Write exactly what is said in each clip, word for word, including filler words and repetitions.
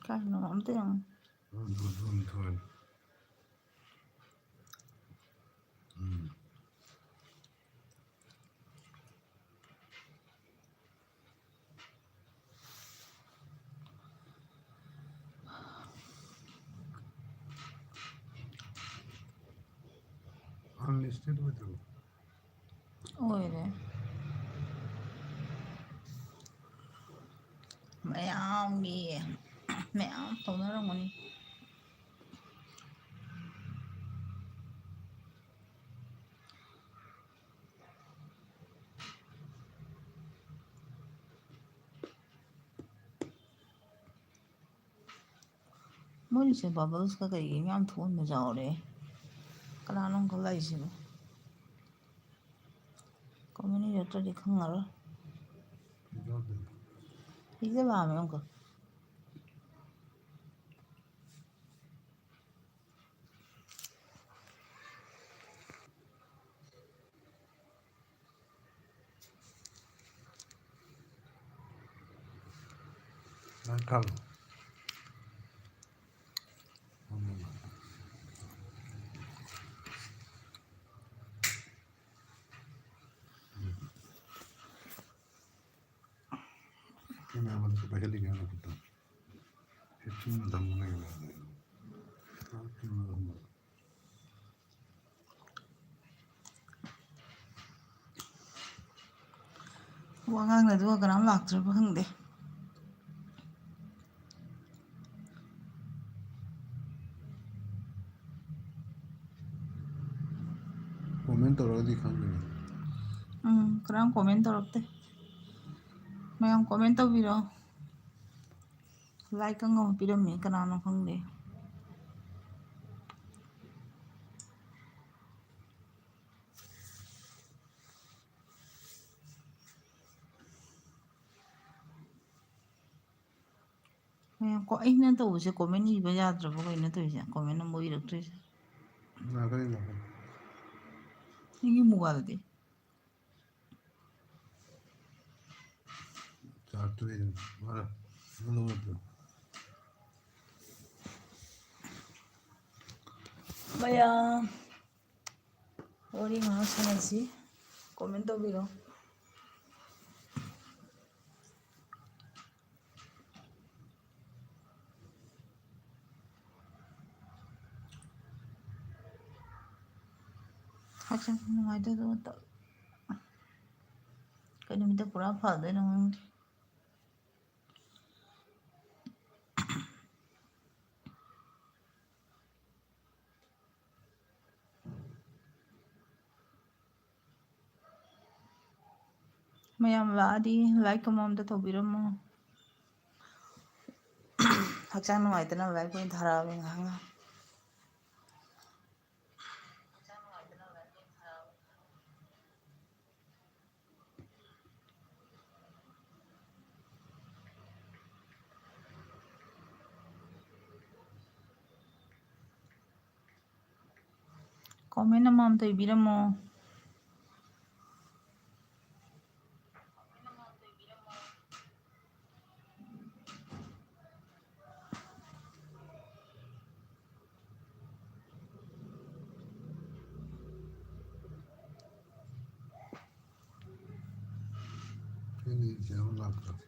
ꯀꯥꯏꯅꯣ ꯑꯝꯇ ꯌꯦꯡꯉꯣ꯫ ꯑꯗꯨ, ꯑꯗꯨ ꯑꯗꯨꯝ ꯊꯣꯛꯑꯅꯤ꯫ ꯎꯝ꯫ Unlisted ꯑꯣꯏꯗ꯭ꯔꯣ? ꯑꯣꯏꯔꯦ꯫ ꯃꯌꯥꯝꯒꯤ, ꯃꯌꯥꯝ ꯇꯧꯅꯔꯝꯒꯅꯤ꯫ ꯃꯣꯏꯅꯁꯦ bubblesꯀ ꯀꯩꯀꯩ ꯃꯌꯥꯝ ꯊꯣꯛꯍꯟꯕ ꯌꯥꯎꯔꯦ꯫ ꯀꯅꯥꯅꯣ ꯈꯜꯂꯛꯏꯁꯤꯕꯣ? Comment ꯏꯔꯛꯇ꯭ꯔꯗꯤ ꯈꯪꯉꯔꯣꯏ꯫ ꯏꯖꯕ ꯂꯥꯛꯑꯝꯃꯦ ꯑꯃꯨꯛꯀ꯫ ꯅꯪ ꯈꯜꯂꯣ꯫ ꯀꯦꯃꯦꯔꯥꯃꯦꯟꯁꯨ ꯄꯥꯏꯍꯜꯂꯤꯒꯦ ꯍꯥꯏꯅ ꯈꯨꯠꯇ꯫ ꯍꯦꯛ ꯆꯨꯝꯅ ꯊꯝꯃꯒ ꯌꯥꯗ꯭ꯔꯦ꯫ ꯆꯨꯝꯅ ꯊꯝꯃꯒ꯫ ꯋꯥ ꯉꯥꯡꯅꯗꯨꯕ ꯀꯅꯥꯝ ꯂꯥꯛꯇ꯭ꯔꯕ ꯈꯪꯗꯦ꯫ Comment ꯇꯧꯔꯒꯗꯤ ꯈꯪꯒꯅꯤ꯫ ꯎꯝ, ꯀꯅꯥꯝ comment ꯇꯧꯔꯛꯇꯦ꯫ ꯃꯌꯥꯝ comment ꯇꯧꯕꯤꯔꯣ꯫ Like ꯑꯃ ꯄꯤꯔꯝꯃꯦ, ꯀꯅꯥꯅꯣ ꯈꯪꯗꯦ꯫ ꯉꯥꯏꯈꯣ, ꯑꯩꯅ ꯇꯧꯕꯁꯦ comment ꯏꯕ ꯌꯥꯗ꯭ꯔꯕꯣ? ꯀꯩꯅꯣ ꯇꯧꯔꯤꯁꯦ? Comment ꯑꯃꯨꯛ ꯏꯔꯛꯇ꯭ꯔꯤꯁꯦ? ꯂꯥꯛꯀꯅꯤ, ꯂꯥꯛꯀꯅꯤ꯫ ꯑꯩꯒꯤ mobileꯗꯤ? ꯆꯥꯔꯖꯇꯨ ꯂꯩꯗꯅ꯫ ꯃꯥꯅ ꯑꯗꯨ ꯂꯧꯔꯛꯄꯗꯣ꯫ ꯄꯌꯥ꯫ ꯋꯥꯔꯤ ꯉꯥꯏꯍꯥꯛ ꯁꯥꯟꯅꯁꯤ꯫ Comment ꯇꯧꯕꯤꯔꯣ꯫ ꯍꯛꯆꯥꯡ ꯅꯨꯡꯉꯥꯏꯇꯗꯕ ꯇꯧ-, ꯀꯩ ꯅꯨꯃꯤꯠꯇ ꯄꯨꯔꯥ ꯐꯗꯣꯏꯅꯣ ꯈꯪꯗꯦ꯫ ꯃꯌꯥꯝ ꯂꯥꯛꯑꯗꯤ like ꯑꯃꯃꯝꯇ ꯇꯧꯕꯤꯔꯝꯃꯣ꯫ ꯍꯛꯆꯥꯡ ꯅꯨꯡꯉꯥꯏꯇꯅꯕ like ꯑꯣꯏꯅ ꯊꯥꯔꯛꯑꯒꯦ ꯉꯥꯏꯍꯥꯛ ꯉꯥꯏꯍꯥꯛ꯫ Comment ꯑꯃꯃꯝꯇ ꯏꯕꯤꯔꯝꯃꯣ꯫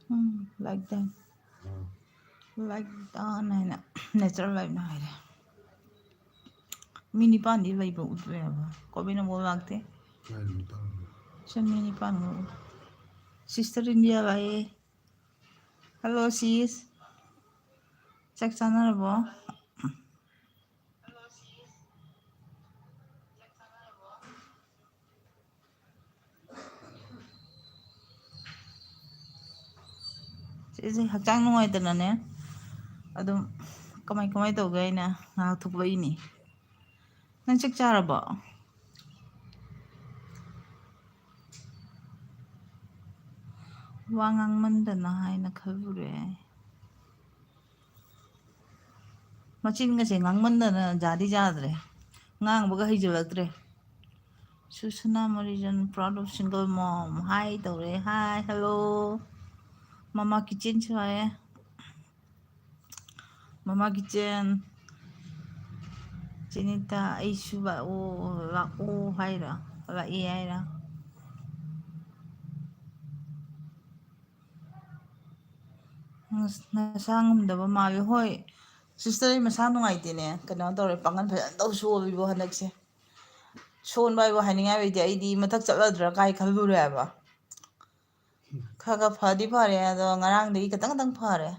Um, like that. Like that ꯍꯥꯏꯅ natural life ꯅ ꯍꯥꯏꯔꯦ꯫ ꯃꯤ ꯅꯤꯄꯥꯟꯗꯤ ꯂꯩꯕ ꯎꯗ꯭ꯔꯦꯕ꯫ Comment ꯑꯃꯐꯥꯎ ꯂꯥꯛꯇꯦ꯫ ꯁꯦ ꯃꯤ ꯅꯤꯄꯥꯟꯃꯨꯛ꯫ Sister India ꯂꯥꯛꯑꯦ꯫ Hello sis꯫ ꯆꯥꯛ ꯆꯥꯅꯔꯕꯣ? ꯁꯤꯁꯦ ꯍꯛꯆꯥꯡ ꯅꯨꯡꯉꯥꯏꯇꯅꯅꯦ, ꯑꯗꯨꯝ ꯀꯃꯥꯏ ꯀꯃꯥꯏ ꯇꯧꯒꯦ ꯍꯥꯏꯅ ꯉꯥꯏꯍꯥꯛ ꯊꯣꯛꯂꯛꯏꯅꯤ꯫ ꯅꯪ ꯆꯥꯛ ꯆꯥꯔꯕꯣ? ꯋꯥ ꯉꯥꯡꯃꯟꯗꯅ ꯍꯥꯏꯅ ꯈꯜꯂꯨꯔꯦ꯫ ꯃꯆꯤꯟꯒꯁꯦ ꯉꯥꯡꯃꯟꯗꯅ ꯌꯥꯗꯤ ꯌꯥꯗ꯭ꯔꯦ, ꯉꯥꯡꯕꯒ ꯍꯩꯖꯤꯜꯂꯛꯇ꯭ꯔꯦ꯫ ꯁꯨꯁꯅꯥ ꯃꯔꯤꯖꯟ, proud of single mom꯫ Hi ꯇꯧꯔꯦ꯫ Hi, hello꯫ ꯃꯃꯥ ꯀꯤꯆꯦꯟꯁꯨ ꯍꯥꯏꯌꯦ꯫ ꯃꯃꯥ ꯀꯤꯆꯦꯟ꯫ ꯆꯦꯅꯤꯇꯥ, ꯑꯩꯁꯨ ꯂꯥꯛꯑꯣ, ꯂꯥꯛꯑꯣ ꯍꯥꯏꯔ? ꯂꯥꯛꯑꯦ ꯍꯥꯏꯔ? ꯅꯁꯥ ꯉꯝꯗꯕ ꯃꯥꯜꯂꯦ꯫ ꯍꯣꯏ, sister, ꯑꯩ ꯃꯁꯥ ꯅꯨꯡꯉꯥꯏꯇꯦꯅꯦ꯫ ꯀꯩꯅꯣ ꯇꯧꯔꯦ, ꯄꯥꯡꯒꯜ ꯐꯖꯅ ꯇꯧ ꯁꯣꯜꯂꯤꯕꯣ ꯍꯟꯗꯛꯁꯦ꯫ ꯁꯣꯟꯕ ꯍꯥꯏꯕꯨ ꯍꯥꯏꯅꯤꯡꯉꯥꯏ ꯂꯩꯇꯦ꯫ ꯑꯩꯗꯤ ꯃꯊꯛ ꯆꯠꯂꯗ꯭ꯔꯥ ꯀꯥꯏ ꯈꯜꯂꯨꯔꯦ ꯍꯥꯏꯕ꯫ ꯈꯔ ꯈꯔ ꯐꯗꯤ ꯐꯔꯦ, ꯑꯗꯣ ꯉꯔꯥꯡꯗꯒꯤ ꯈꯤꯇꯪ ꯈꯤꯇꯪ ꯐꯔꯦ꯫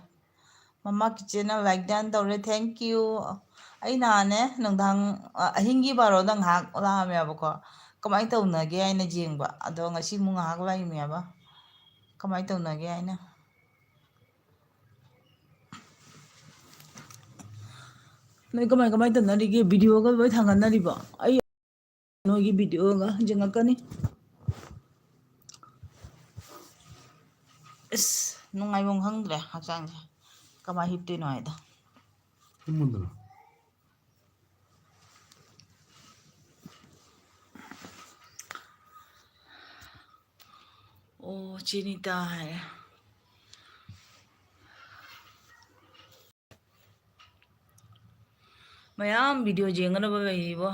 ꯃꯃꯥ ꯀꯤꯠꯆꯦꯟꯅ like done ꯇꯧꯔꯦ, thank you꯫ ꯑꯩ ꯅꯍꯥꯟꯅꯦ ꯅꯨꯡꯗꯥꯡ, ꯑ, ꯑꯍꯤꯡꯒꯤ ꯕꯥꯔꯣꯗ ꯉꯥꯏꯍꯥꯛ ꯂꯥꯛꯑꯝꯃꯦꯕꯀꯣ, ꯀꯃꯥꯏꯅ ꯇꯧꯅꯒꯦ ꯍꯥꯏꯅ ꯌꯦꯡꯕ꯫ ꯑꯗꯣ ꯉꯁꯤ ꯑꯃꯨꯛ ꯉꯥꯏꯍꯥꯛ ꯂꯥꯛꯏꯃꯦꯕ, ꯀꯃꯥꯏꯅ ꯇꯧꯅꯒꯦ ꯍꯥꯏꯅ꯫ ꯅꯣꯏ ꯀꯃꯥꯏ ꯀꯃꯥꯏ ꯇꯧꯅꯔꯤꯒꯦ? ꯚꯤꯗꯤꯑꯣꯒ ꯂꯣꯏ ꯊꯥꯡꯒꯠꯅꯔꯤꯕꯣ? ꯑꯩ ꯅꯣꯏꯒꯤ ꯚꯤꯗꯤꯑꯣꯒ ꯌꯦꯡꯉꯛꯀꯅꯤ꯫ ꯑꯁ, ꯅꯨꯡꯉꯥꯏꯐꯝ ꯈꯪꯗ꯭ꯔꯦ ꯍꯛꯆꯥꯡꯁꯦ, ꯀꯃꯥꯏ ꯍꯤꯞꯇꯣꯏꯅꯣ ꯍꯥꯏꯗꯣ꯫ ꯇꯨꯝꯃꯨꯗꯅ꯫ ꯑꯣ, ꯆꯦꯅꯤꯇꯥ ꯍꯥꯏꯔꯦ꯫ ꯃꯌꯥꯝ ꯚꯤꯗꯤꯑꯣ ꯌꯦꯡꯒꯗꯕ ꯂꯩꯔꯤꯕꯣ꯫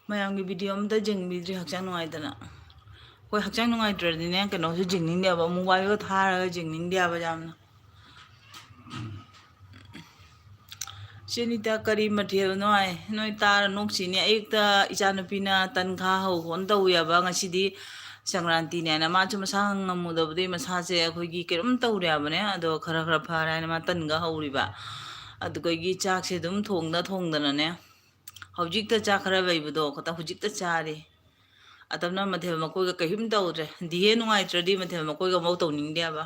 ꯃꯌꯥꯝꯒꯤ ꯚꯤꯗꯤꯑꯣ ꯑꯝꯇ ꯌꯦꯡꯕꯤꯗ꯭ꯔꯤ, ꯍꯛꯆꯥꯡ ꯅꯨꯡꯉꯥꯏꯇꯅ꯫ ꯑꯩꯈꯣꯏ ꯍꯛꯆꯥꯡ ꯅꯨꯡꯉꯥꯏꯇ꯭ꯔꯗꯤꯅꯦ, ꯀꯩꯅꯣꯁꯨ ꯌꯦꯡꯅꯤꯡꯗꯦꯕ, mobileꯒ ꯊꯥꯔꯒ ꯌꯦꯡꯅꯤꯡꯗꯦꯕ ꯌꯥꯝꯅ꯫ ꯆꯦꯅꯤꯇꯥ, ꯀꯔꯤ ꯃꯊꯦꯜꯅꯣ ꯍꯥꯏ? ꯅꯣꯏ ꯇꯥꯔ ꯅꯣꯛꯁꯤꯅꯦ꯫ ꯑꯌꯨꯛꯇ ꯏꯆꯥꯅꯨꯄꯤꯅ ꯇꯟ ꯈꯥ ꯍꯧ ꯈꯣꯠꯅ ꯇꯧꯋꯦꯕ꯫ ꯉꯁꯤꯗꯤ ꯁꯪꯀ꯭ꯔꯥꯟꯇꯤꯅꯦꯅ ꯃꯥꯁꯨ ꯃꯁꯥ ꯉꯝꯃꯨꯗꯕꯗꯩ ꯃꯁꯥꯁꯦ ꯑꯩꯈꯣꯏꯒꯤ ꯀꯩꯅꯣꯝ ꯇꯧꯔꯦ ꯍꯥꯏꯕꯅꯦ꯫ ꯑꯗꯣ ꯈꯔ ꯈꯔ ꯐꯔꯦ ꯍꯥꯏꯅ ꯃꯥ ꯇꯟꯒ ꯍꯧꯔꯤꯕ꯫ ꯑꯗꯨꯗꯒꯤ ꯆꯥꯛꯁꯦ ꯑꯗꯨꯝ ꯊꯣꯡꯗ ꯊꯣꯡꯗꯅꯅꯦ, ꯍꯧꯖꯤꯛꯇ ꯆꯥꯛ ꯈꯔ ꯂꯩꯕꯗꯣ ꯈꯛꯇ ꯍꯧꯖꯤꯛꯇ ꯆꯥꯔꯤ꯫ ꯑꯇꯝꯅ ꯃꯊꯦꯜ ꯃꯀꯣꯏꯒ ꯀꯩꯁꯨꯝ ꯇꯧꯗ꯭ꯔꯦ꯫ ꯗꯤꯍꯦ ꯅꯨꯡꯉꯥꯏꯇ꯭ꯔꯗꯤ ꯃꯊꯦꯜ ꯃꯀꯣꯏꯒ ꯑꯃꯐꯥꯎ ꯇꯧꯅꯤꯡꯗꯦꯕ꯫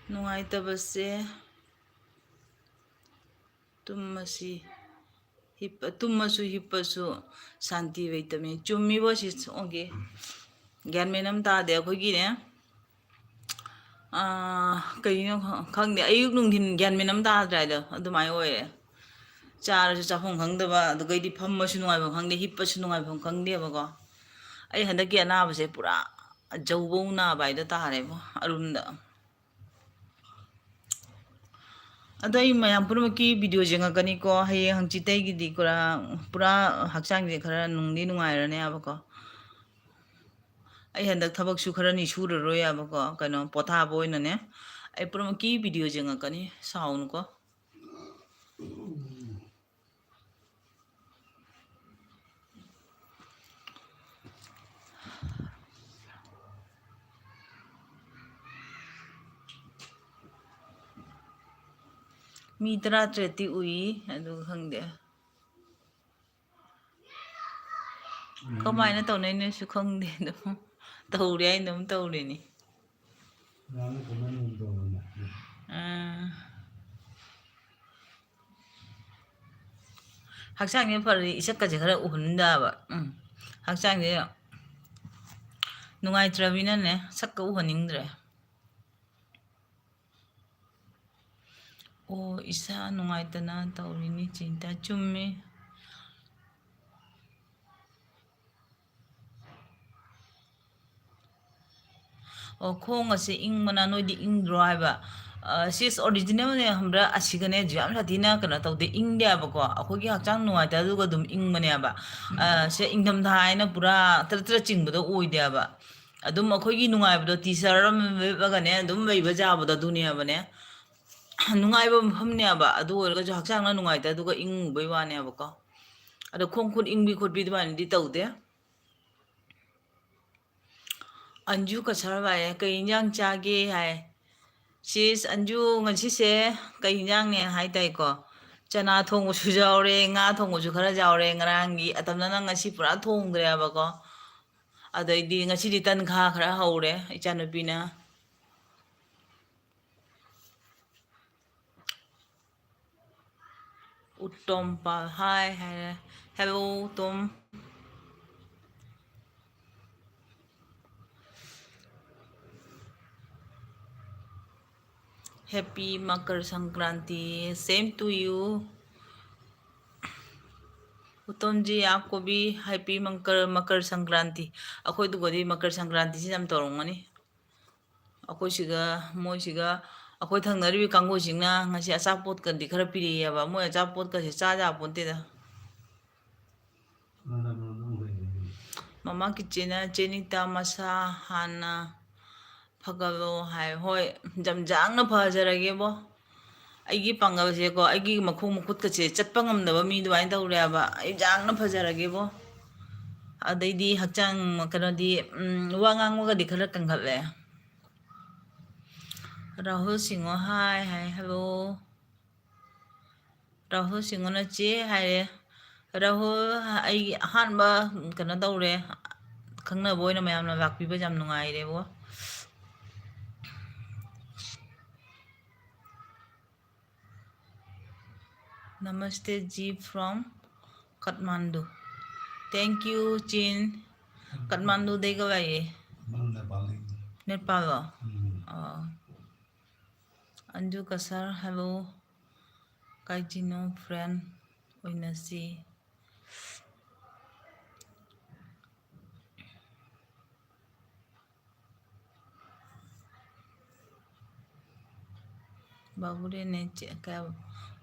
ꯅꯨꯡꯉꯥꯏꯇꯕꯁꯦ, ꯇꯨꯝꯃꯁꯤ, ꯍꯤꯞꯄ-, ꯇꯨꯝꯃꯁꯨ ꯍꯤꯞꯄꯁꯨ ꯁꯥꯟꯇꯤ ꯂꯩꯇꯕꯅꯤ꯫ ꯆꯨꯝꯃꯤꯕꯣ ꯁꯤ? ꯑꯣꯀꯦ꯫ ꯒ꯭ꯌꯥꯟ ꯃꯦꯟ ꯑꯃ ꯇꯥꯗꯦ ꯑꯩꯈꯣꯏꯒꯤꯅꯦ꯫ ꯑꯥ, ꯀꯩꯒꯤꯅꯣ ꯈ-, ꯈꯪꯗꯦ, ꯑꯌꯨꯛ ꯅꯨꯡꯊꯤꯟ ꯒ꯭ꯌꯥꯟ ꯃꯦꯟ ꯑꯃ ꯇꯥꯗ꯭ꯔꯦ ꯍꯥꯏꯗꯣ ꯑꯗꯨꯃꯥꯏꯅ ꯑꯣꯏꯔꯦ꯫ ꯆꯥꯔꯁꯨ ꯆꯥꯐꯝ ꯈꯪꯗꯕ, ꯑꯗꯨꯒꯩꯗꯤ ꯐꯝꯃꯁꯨ ꯅꯨꯡꯉꯥꯏꯐꯝ ꯈꯪꯗꯦ, ꯍꯤꯞꯄꯁꯨ ꯅꯨꯡꯉꯥꯏꯐꯝ ꯈꯪꯗꯦꯕꯀꯣ꯫ ꯑꯩ ꯍꯟꯗꯛꯀꯤ ꯑꯅꯥꯕꯁꯦ ꯄꯨꯔꯥ ꯖꯧꯕꯧ ꯅꯥꯕ ꯍꯥꯏꯗꯣ ꯇꯥꯔꯦꯕꯣ, ꯑꯔꯨꯝꯗ꯫ ꯑꯗꯣ ꯑꯩ ꯃꯌꯥꯝ ꯄꯨꯝꯅꯃꯛꯀꯤ video ꯌꯦꯡꯉꯛꯀꯅꯤꯀꯣ꯫ ꯍꯌꯦꯡ ꯍꯪꯆꯤꯠꯇꯩꯒꯤꯗꯤ ꯄꯨꯔꯥ, ꯄꯨꯔꯥ ꯍꯛꯆꯥꯡꯁꯦ ꯈꯔ ꯅꯨꯡꯗꯤ ꯅꯨꯡꯉꯥꯏꯔꯅꯦꯕꯀꯣ꯫ ꯑꯩ ꯍꯟꯗꯛ ꯊꯕꯛꯁꯨ ꯈꯔꯅꯤ ꯁꯨꯔꯔꯣꯏꯕꯀꯣ, ꯀꯩꯅꯣ, ꯄꯣꯊꯥꯕ ꯑꯣꯏꯅꯅꯦ꯫ ꯑꯩ ꯄꯨꯝꯅꯃꯛꯀꯤ video ꯌꯦꯡꯉꯛꯀꯅꯤ, ꯁꯥꯎꯅꯨꯀꯣ꯫ ꯃꯤ ꯇꯔꯥꯇꯔꯦꯠꯇꯤ ꯎꯏ, ꯑꯗꯨ ꯈꯪꯗꯦ꯫ ꯎꯝ꯫ ꯀꯃꯥꯏꯅ ꯇꯧꯅꯩꯅꯣꯁꯨ ꯈꯪꯗꯦ, ꯑꯗꯨꯝ ꯇꯧꯔꯦ ꯍꯥꯏꯅ ꯑꯗꯨꯝ ꯇꯧꯔꯤꯅꯤ꯫ ꯌꯥꯝꯅ ꯀꯃꯥꯏꯅ ꯇꯧꯕꯅꯣ? ꯑꯥ꯫ ꯍꯛꯆꯥꯡꯁꯦ ꯐꯔꯗꯤ ꯏꯁꯛꯀꯁꯦ ꯈꯔ ꯎꯍꯟꯗꯕ꯫ ꯎꯝ꯫ ꯍꯛꯆꯥꯡꯁꯦ ꯅꯨꯡꯉꯥꯏꯇ꯭ꯔꯕꯅꯤꯅꯅꯦ, ꯁꯛꯀ ꯎꯍꯟꯅꯤꯡꯗ꯭ꯔꯦ꯫ ꯑꯣ, ꯏꯁꯥ ꯅꯨꯡꯉꯥꯏꯇꯅ ꯇꯧꯔꯤꯅꯤ, ꯆꯤꯟꯇ꯫ ꯆꯨꯝꯃꯤ꯫ ꯑꯣ, ꯈꯣꯡ ꯑꯁꯦ ꯏꯪꯕꯅ ꯅꯣꯏꯗꯤ ꯏꯪꯗ꯭ꯔꯣ ꯍꯥꯏꯕ? ꯑ, ꯁꯤꯁ originalꯅꯦ ꯈꯪꯕ꯭ꯔꯥ? ꯑꯁꯤꯒꯅꯦ ꯌꯥꯝ ꯁꯥꯊꯤꯅ ꯀꯩꯅꯣ ꯇꯧꯗꯦ, ꯏꯪꯗꯦ ꯍꯥꯏꯕꯀꯣ꯫ ꯑꯩꯈꯣꯏꯒꯤ ꯍꯛꯆꯥꯡ ꯅꯨꯡꯉꯥꯏꯇ ꯑꯗꯨꯒ ꯑꯗꯨꯝ ꯏꯪꯕꯅꯦꯕ꯫ ꯑ, ꯁꯦ ꯏꯪꯊꯝꯊꯥ ꯍꯥꯏꯅ ꯄꯨꯔꯥ ꯇꯔꯠ ꯇꯔꯠ ꯆꯤꯡꯕꯗꯣ ꯑꯣꯏꯗꯦꯕ꯫ ꯑꯗꯨꯝ ꯑꯩꯈꯣꯏꯒꯤ ꯅꯨꯡꯉꯥꯏꯕꯗꯣ ꯇꯤ-ꯁꯥꯔꯠ ꯑꯃ ꯂꯤꯠꯂꯒꯅꯦ ꯑꯗꯨꯝ ꯂꯩꯕ ꯌꯥꯕꯗꯣ ꯑꯗꯨꯅꯦꯕꯅꯦ꯫ ꯅꯨꯡꯉꯥꯏꯕ ꯃꯐꯝꯅꯦꯕ, ꯑꯗꯨ ꯑꯣꯏꯔꯒꯁꯨ ꯍꯛꯆꯥꯡꯅ ꯅꯨꯡꯉꯥꯏꯇ ꯑꯗꯨꯒ ꯏꯪꯉꯨꯕꯩ ꯋꯥꯅꯦꯕꯀꯣ꯫ ꯑꯗꯣ ꯈꯣꯡ ꯈꯨꯠ ꯏꯪꯕꯤ ꯈꯣꯠꯄꯤ ꯑꯗꯨꯃꯥꯏꯅꯗꯤ ꯇꯧꯗꯦ꯫ ꯑꯟꯖꯨ ꯀꯁꯥꯔ ꯚꯥꯏ, "ꯀꯩ ꯏꯟꯖꯥꯡ ꯆꯥꯒꯦ?" ꯍꯥꯏ꯫ ꯁꯤꯁ, ꯑꯟꯖꯨ, ꯉꯁꯤꯁꯦ ꯀꯩ ꯏꯟꯖꯥꯡꯅꯦ ꯍꯥꯏ ꯇꯥꯏꯀꯣ? ꯆꯅꯥ ꯊꯣꯡꯕꯁꯨ ꯌꯥꯎꯔꯦ, ꯉꯥ ꯊꯣꯡꯕꯁꯨ ꯈꯔ ꯌꯥꯎꯔꯦ, ꯉꯔꯥꯡꯒꯤ꯫ ꯑꯇꯝꯅꯅ ꯉꯁꯤ ꯄꯨꯔꯥ ꯊꯣꯡꯗ꯭ꯔꯦꯕꯀꯣ꯫ ꯑꯗꯩꯗꯤ ꯉꯁꯤꯗꯤ ꯇꯟꯈꯥ ꯈꯔ ꯍꯧꯔꯦ ꯏꯆꯥꯅꯨꯄꯤꯅ꯫ ꯎꯇꯣꯝ ꯄꯥꯜ ꯍꯥꯏ ꯍꯥꯏꯔꯦ꯫ Hello, ꯎꯇꯣꯝ꯫ Happy Makar Sankranti, same to you. उत्तम जी, आपको भी happy मकर, मकर संक्रांति। ꯑꯩꯈꯣꯏꯗꯨꯒꯗꯤ ꯃꯀꯔ ꯁꯪꯀ꯭ꯔꯥꯟꯇꯤꯁꯤ ꯌꯥꯝ ꯇꯧꯔꯝꯒꯅꯤ꯫ ꯑꯩꯈꯣꯏ ꯁꯤꯒ, ꯃꯣꯏ ꯁꯤꯒ, ꯑꯩꯈꯣꯏ ꯊꯪꯅꯔꯤꯕ ꯀꯥꯡꯕꯨꯁꯤꯡꯅ ꯉꯁꯤ ꯑꯆꯥꯄꯣꯠꯀꯗꯤ ꯈꯔ ꯄꯤꯔꯛꯑꯦꯕ꯫ ꯃꯣꯏ ꯑꯆꯥꯄꯣꯠꯀꯁꯦ ꯆꯥ ꯌꯥꯄꯣꯟꯇꯦꯗ꯫ ꯃꯃꯥ ꯀꯤꯆꯦꯅ "ꯆꯦ ꯅꯤꯇꯥ ꯃꯁꯥ ꯍꯥꯟꯅ ꯐꯒꯠꯂꯣ" ꯍꯥꯏ꯫ ꯍꯣꯏ, ꯌꯥꯝ ꯌꯥꯡꯅ ꯐꯖꯔꯒꯦꯕꯣ꯫ ꯑꯩꯒꯤ ꯄꯥꯡꯒꯜꯁꯦꯀꯣ, ꯑꯩꯒꯤ ꯃꯈꯣꯡ ꯃꯈꯨꯠꯀꯁꯦ ꯆꯠꯄ ꯉꯝꯗꯕ ꯃꯤ ꯑꯗꯨꯃꯥꯏꯅ ꯇꯧꯔꯦꯕ꯫ ꯑꯩ ꯌꯥꯡꯅ ꯐꯖꯔꯒꯦꯕꯣ꯫ ꯑꯗꯩꯗꯤ ꯍꯛꯆꯥꯡ, ꯀꯩꯅꯣꯗꯤ, ꯎꯝ, ꯋꯥ ꯉꯥꯡꯕꯒꯗꯤ ꯈꯔ ꯀꯟꯈꯠꯂꯦ꯫ ꯔꯥꯍꯨꯜ ꯁꯤꯡꯍ ꯍꯥꯏ, ꯍꯥꯏ, "ꯍꯜꯂꯣ"꯫ ꯔꯥꯍꯨꯜ ꯁꯤꯡꯍꯅ "ꯆꯦ" ꯍꯥꯏꯔꯦ꯫ ꯔꯥꯍꯨꯜ, ꯑꯩ ꯑꯍꯥꯟꯕ ꯀꯩꯅꯣ ꯇꯧꯔꯦ, ꯈꯪꯅꯕ ꯑꯣꯏꯅ ꯃꯌꯥꯝꯅ ꯂꯥꯛꯄꯤꯕ ꯌꯥꯝ ꯅꯨꯡꯉꯥꯏꯔꯦꯕꯣ꯫ Namaste ji from Kathmandu. Thank you, Chin. ꯀꯥꯊꯃꯥꯟꯗꯨꯗꯩꯒ ꯂꯥꯛꯑꯦ꯫ ꯅꯪ ꯅꯦꯄꯥꯜꯗꯒꯤ? ꯅꯦꯄꯥꯜꯂꯣ? ꯎꯝ꯫ ꯑꯣ꯫ ꯑꯟꯖꯨ ꯀꯁꯥꯔ, hello꯫ ꯀꯥꯏꯖꯤꯅꯣ friend ꯑꯣꯏꯅꯁꯤ꯫ ꯕꯥꯕꯨꯔꯦꯅꯦ ꯆꯦ, ꯀꯩ ꯍꯥꯏꯕ?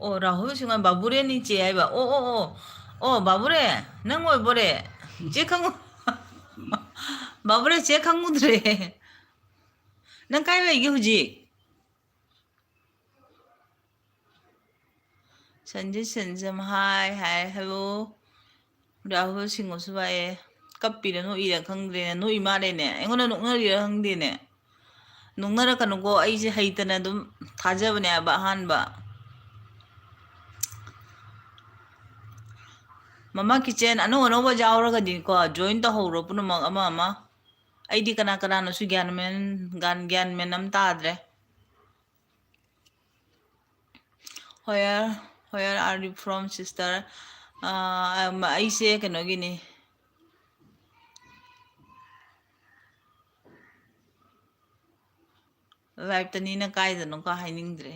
ꯑꯣ, ꯔꯥꯍꯨꯜ ꯁꯤꯡꯍ ꯕꯥꯕꯨꯔꯦꯅꯤ ꯆꯦ ꯍꯥꯏꯕ꯫ ꯑꯣ, ꯑꯣ, ꯑꯣ꯫ ꯑꯣ, ꯕꯥꯕꯨꯔꯦ, ꯅꯪ ꯑꯣꯏꯕꯣꯔꯦ? ꯆꯦ ꯈꯪꯉꯨ-, ꯕꯥꯕꯨꯔꯦ, ꯆꯦ ꯈꯪꯉꯨꯗ꯭ꯔꯦ꯫ ꯅꯪ ꯀꯥꯏ ꯂꯩꯒꯦ ꯍꯧꯖꯤꯛ? ꯁꯟꯖꯤꯠ ꯁꯟꯖꯝ ꯍꯥꯏ, ꯍꯥꯏ, hello꯫ ꯔꯥꯍꯨꯜ ꯁꯤꯡꯍꯁꯨ ꯂꯥꯛꯑꯦ꯫ ꯀꯞꯄꯤꯔ ꯅꯣꯛꯏꯔ ꯈꯪꯗ꯭ꯔꯦꯅꯦ꯫ ꯅꯣꯛꯏ ꯃꯥꯜꯂꯦꯅꯦ꯫ ꯑꯩꯉꯣꯟꯗ ꯅꯣꯛꯅꯔꯤꯔ ꯈꯪꯗꯦꯅꯦ꯫ ꯅꯣꯛꯅꯔꯛꯀꯅꯨꯀꯣ, ꯑꯩꯁꯦ ꯍꯩꯇꯅ ꯑꯗꯨꯝ ꯊꯥꯖꯕꯅꯦ ꯍꯥꯏꯕ ꯑꯍꯥꯟꯕ꯫ ꯃꯃꯥ ꯀꯤꯆꯦꯟ ꯑꯅꯧ ꯑꯅꯧꯕ ꯌꯥꯎꯔꯒꯗꯤꯀꯣ, join ꯇꯧꯍꯧꯔꯣ ꯄꯨꯝꯅꯃꯛ ꯑꯃ ꯑꯃ꯫ ꯑꯩꯗꯤ ꯀꯅꯥ ꯀꯅꯥꯅꯣꯁꯨ ꯒ꯭ꯌꯥꯟ ꯃꯦꯟ, ꯒ꯭ꯌꯥꯟ, ꯒ꯭ꯌꯥꯟ ꯃꯦꯟ ꯑꯃ ꯇꯥꯗ꯭ꯔꯦ꯫ Where, where are you from, sister? ꯑꯥ, ꯑꯩꯁꯦ ꯀꯩꯅꯣꯒꯤꯅꯤ, live ꯇꯅꯤꯅ ꯀꯥꯏꯗꯅꯣ ꯀ ꯍꯥꯏꯅꯤꯡꯗ꯭ꯔꯦ꯫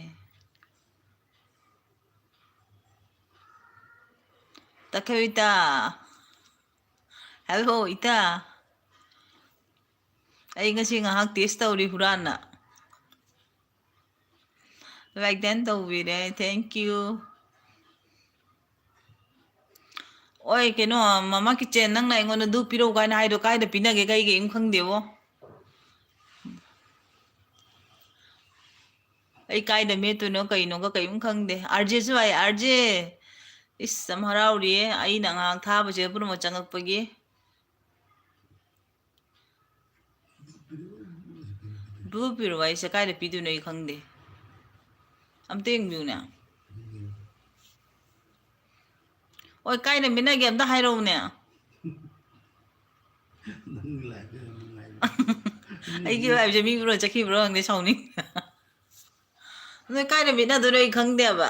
ꯇꯈꯦꯜ ꯏꯇꯥ꯫ Hello, ꯏꯇꯥ꯫ ꯑꯩ ꯉꯁꯤ ꯉꯥꯏꯍꯥꯛ test ꯇꯧꯔꯤ ꯍꯨꯔꯥꯟꯅ꯫ Like then ꯇꯧꯕꯤꯔꯦ, thank you. ꯑꯣꯏ, ꯀꯩꯅꯣ, ꯃꯃꯥ ꯀꯤꯆꯦꯟ, ꯅꯪꯅ ꯑꯩꯉꯣꯟꯗ ꯙꯨꯞ ꯄꯤꯔꯛꯎ ꯀꯥꯏꯅ ꯍꯥꯏꯗꯣ ꯀꯥꯏꯗ ꯄꯤꯅꯒꯦ? ꯀꯩ ꯀꯩꯝ ꯈꯪꯗꯦꯕꯣ꯫ ꯑꯩ ꯀꯥꯏꯗ ꯃꯦꯠꯇꯣꯏꯅꯣ ꯀꯩꯅꯣꯒ ꯀꯩꯝ ꯈꯪꯗꯦ꯫ ꯑꯥꯔꯖꯦꯁꯨ ꯍꯥꯏ, ꯑꯥꯔꯖꯦ, ꯏꯁ, ꯌꯥꯝ ꯍꯔꯥꯎꯔꯤꯌꯦ ꯑꯩꯅ ꯉꯥꯏꯍꯥꯛ ꯊꯥꯕꯁꯦ ꯄꯨꯝꯅꯃꯛ ꯆꯪꯉꯛꯄꯒꯤ꯫ ꯕ꯭ꯂꯨ ꯄꯤꯔꯛꯑꯣ ꯍꯥꯏꯁꯦ ꯀꯥꯏꯗ ꯄꯤꯗꯣꯏꯅꯣ ꯑꯩ ꯈꯪꯗꯦ꯫ ꯑꯝꯇ ꯌꯦꯡꯕꯤꯌꯨꯅꯦ꯫ ꯍꯣꯏ, ꯀꯥꯏꯗ ꯃꯤꯠꯅꯒꯦ ꯑꯝꯇ ꯍꯥꯏꯔꯛꯎꯅꯦ꯫ ꯅꯪꯒꯤ live ꯌꯥꯝ ꯅꯨꯡꯉꯥꯏꯕ꯫ ꯑꯩꯒꯤ liveꯁꯦ ꯃꯤ ꯎꯔ ꯆꯠꯈꯤꯕ꯭ꯔꯣ ꯈꯪꯗꯦ, ꯁꯥꯎꯅꯤꯡ꯫ ꯅꯣꯏ ꯀꯥꯏꯗ ꯃꯤꯠꯅꯗꯣꯏꯅꯣ ꯑꯩ ꯈꯪꯗꯦꯕ꯫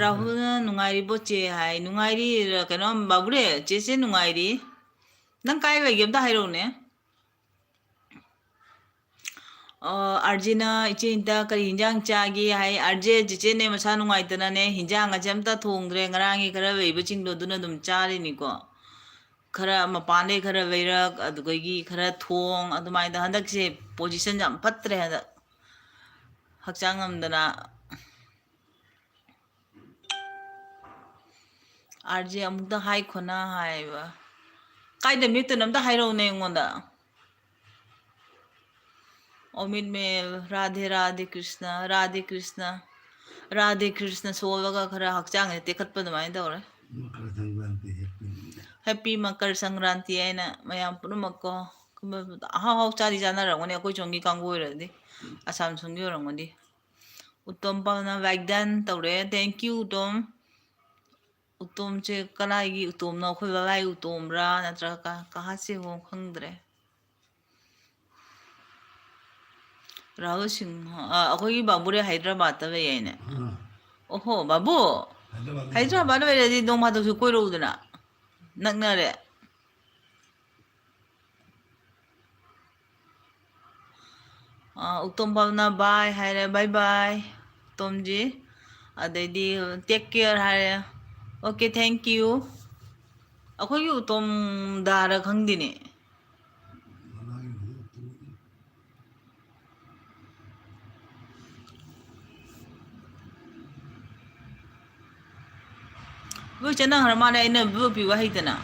ꯔꯥꯍꯨꯜꯅ "ꯅꯨꯡꯉꯥꯏꯔꯤꯕꯣ ꯆꯦ?" ꯍꯥꯏ꯫ ꯅꯨꯡꯉꯥꯏꯔꯤ, ꯀꯩꯅꯣ, ꯕꯥꯕꯨꯔꯦ, ꯆꯦꯁꯦ ꯅꯨꯡꯉꯥꯏꯔꯤ꯫ ꯅꯪ ꯀꯥꯏ ꯂꯩꯒꯦ ꯑꯝꯇ ꯍꯥꯏꯔꯛꯎꯅꯦ꯫ ꯑ, ꯑꯥꯔꯖꯦꯅ, "ꯏꯆꯦ ꯏꯟꯇ ꯀꯔꯤ ꯍꯤꯟꯖꯥꯡ ꯆꯥꯒꯦ?" ꯍꯥꯏ꯫ ꯑꯥꯔꯖꯦ, ꯆꯦꯆꯦꯅꯦ ꯃꯁꯥ ꯅꯨꯡꯉꯥꯏꯇꯅꯅꯦ ꯍꯤꯟꯖꯥꯡ ꯑꯁꯦ ꯑꯝꯇ ꯊꯣꯡꯗ꯭ꯔꯦ, ꯉꯔꯥꯡꯒꯤ ꯈꯔ ꯂꯩꯕꯁꯤꯡꯗꯣ ꯑꯗꯨꯅ ꯑꯗꯨꯝ ꯆꯥꯔꯤꯅꯤꯀꯣ꯫ ꯈꯔ ꯃꯄꯥꯟꯗꯩ ꯈꯔ ꯂꯩꯔꯛ, ꯑꯗꯨꯗꯒꯤ ꯈꯔ ꯊꯣꯡ, ꯑꯗꯨꯃꯥꯏꯅ ꯍꯟꯗꯛꯁꯦ position ꯌꯥꯝ ꯐꯠꯇ꯭ꯔꯦ ꯍꯟꯗꯛ꯫ ꯍꯛꯆꯥꯡ ꯉꯝꯗꯅ꯫ ꯑꯥꯔꯖꯦ ꯑꯃꯨꯛꯇ ꯍꯥꯏꯈꯣꯅ ꯍꯥꯏꯕ꯫ ꯀꯥꯏꯗ ꯃꯦꯠꯇꯣꯏꯅꯣ ꯑꯝꯇ ꯍꯥꯏꯔꯛꯎꯅꯦ ꯑꯩꯉꯣꯟꯗ꯫ ꯑꯣꯃꯤꯠ ꯃꯦꯜ, ꯔꯥꯙꯦ ꯔꯥꯙꯦ ꯀ꯭ꯔꯤꯁꯅ, ꯔꯥꯙꯦ ꯀ꯭ꯔꯤꯁꯅ, ꯔꯥꯙꯦ ꯀ꯭ꯔꯤꯁꯅ ꯁꯣꯜꯂꯒ ꯈꯔ ꯍꯛꯆꯥꯡꯁꯦ ꯇꯦꯛꯈꯠꯄ ꯑꯗꯨꯃꯥꯏꯅ ꯇꯧꯔꯦ꯫ ꯃꯀꯔ ꯁꯪꯀ꯭ꯔꯥꯟꯇꯤ, happy꯫ Happy ꯃꯀꯔ ꯁꯪꯀ꯭ꯔꯥꯟꯇꯤ ꯍꯥꯏꯅ ꯃꯌꯥꯝ ꯄꯨꯝꯅꯃꯛꯀꯣ꯫ ꯑꯍꯥꯎ ꯑꯍꯥꯎ ꯆꯥꯗꯤ ꯆꯥꯅꯔꯝꯒꯅꯤ ꯑꯩꯈꯣꯏ ꯁꯣꯝꯒꯤ ꯀꯥꯡꯕꯨ ꯑꯣꯏꯔꯗꯤ, ꯑꯁꯥꯝ ꯁꯣꯝꯒꯤ ꯑꯣꯏꯔꯝꯒꯅꯤ꯫ ꯎꯇꯣꯝ ꯄꯥꯎꯅ like done ꯇꯧꯔꯦ꯫ Thank you, ꯎꯇꯣꯝ꯫ ꯎꯇꯣꯝꯁꯦ ꯀꯅꯥꯒꯤ ꯎꯇꯣꯝꯅꯣ? ꯑꯩꯈꯣꯏ ꯕꯕꯥꯒꯤ ꯎꯇꯣꯝꯔꯥ ꯅꯠꯇ꯭ꯔꯒ ꯀ-, ꯀꯍꯥꯁꯦ ꯍꯣ ꯈꯪꯗ꯭ꯔꯦ꯫ ꯔꯥꯍꯨꯜ ꯁꯤꯡꯍ, ꯑ, ꯑꯩꯈꯣꯏꯒꯤ ꯕꯥꯕꯨꯔꯦ ꯍꯥꯏꯗ꯭ꯔꯕꯥꯠꯇ ꯂꯩ ꯍꯥꯏꯅꯦ꯫ ꯑꯥ꯫ ꯑꯣꯍꯣ, ꯕꯥꯕꯨ! ꯍꯥꯏꯗ꯭ꯔꯕꯥꯠꯇ ꯍꯥꯏꯗ꯭ꯔꯕꯥꯠꯇ ꯂꯩꯔꯗꯤ ꯅꯣꯡ ꯐꯥꯗꯣꯛꯁꯨ ꯀꯣꯏꯔꯛꯎꯗꯅ꯫ ꯅꯛꯅꯔꯦ꯫ ꯑ, ꯎꯇꯣꯝ ꯄꯥꯎꯅ bye ꯍꯥꯏꯔꯦ, bye bye, ꯎꯇꯣꯝꯖꯤ꯫ ꯑꯗꯩꯗꯤ take care ꯍꯥꯏꯔꯦ꯫ Okay, thank you꯫ ꯑꯩꯈꯣꯏꯒꯤ ꯎꯇꯣꯝ ꯗꯥꯔ ꯈꯪꯗꯦꯅꯦ꯫ ꯃꯅꯥꯒꯤ ꯍꯧꯖꯤꯛ ꯆꯦꯟꯅꯈ꯭ꯔ ꯃꯥꯜꯂꯦ, ꯑꯩꯅ ꯕ꯭ꯂꯨ ꯄꯤꯕ ꯍꯩꯇꯅ꯫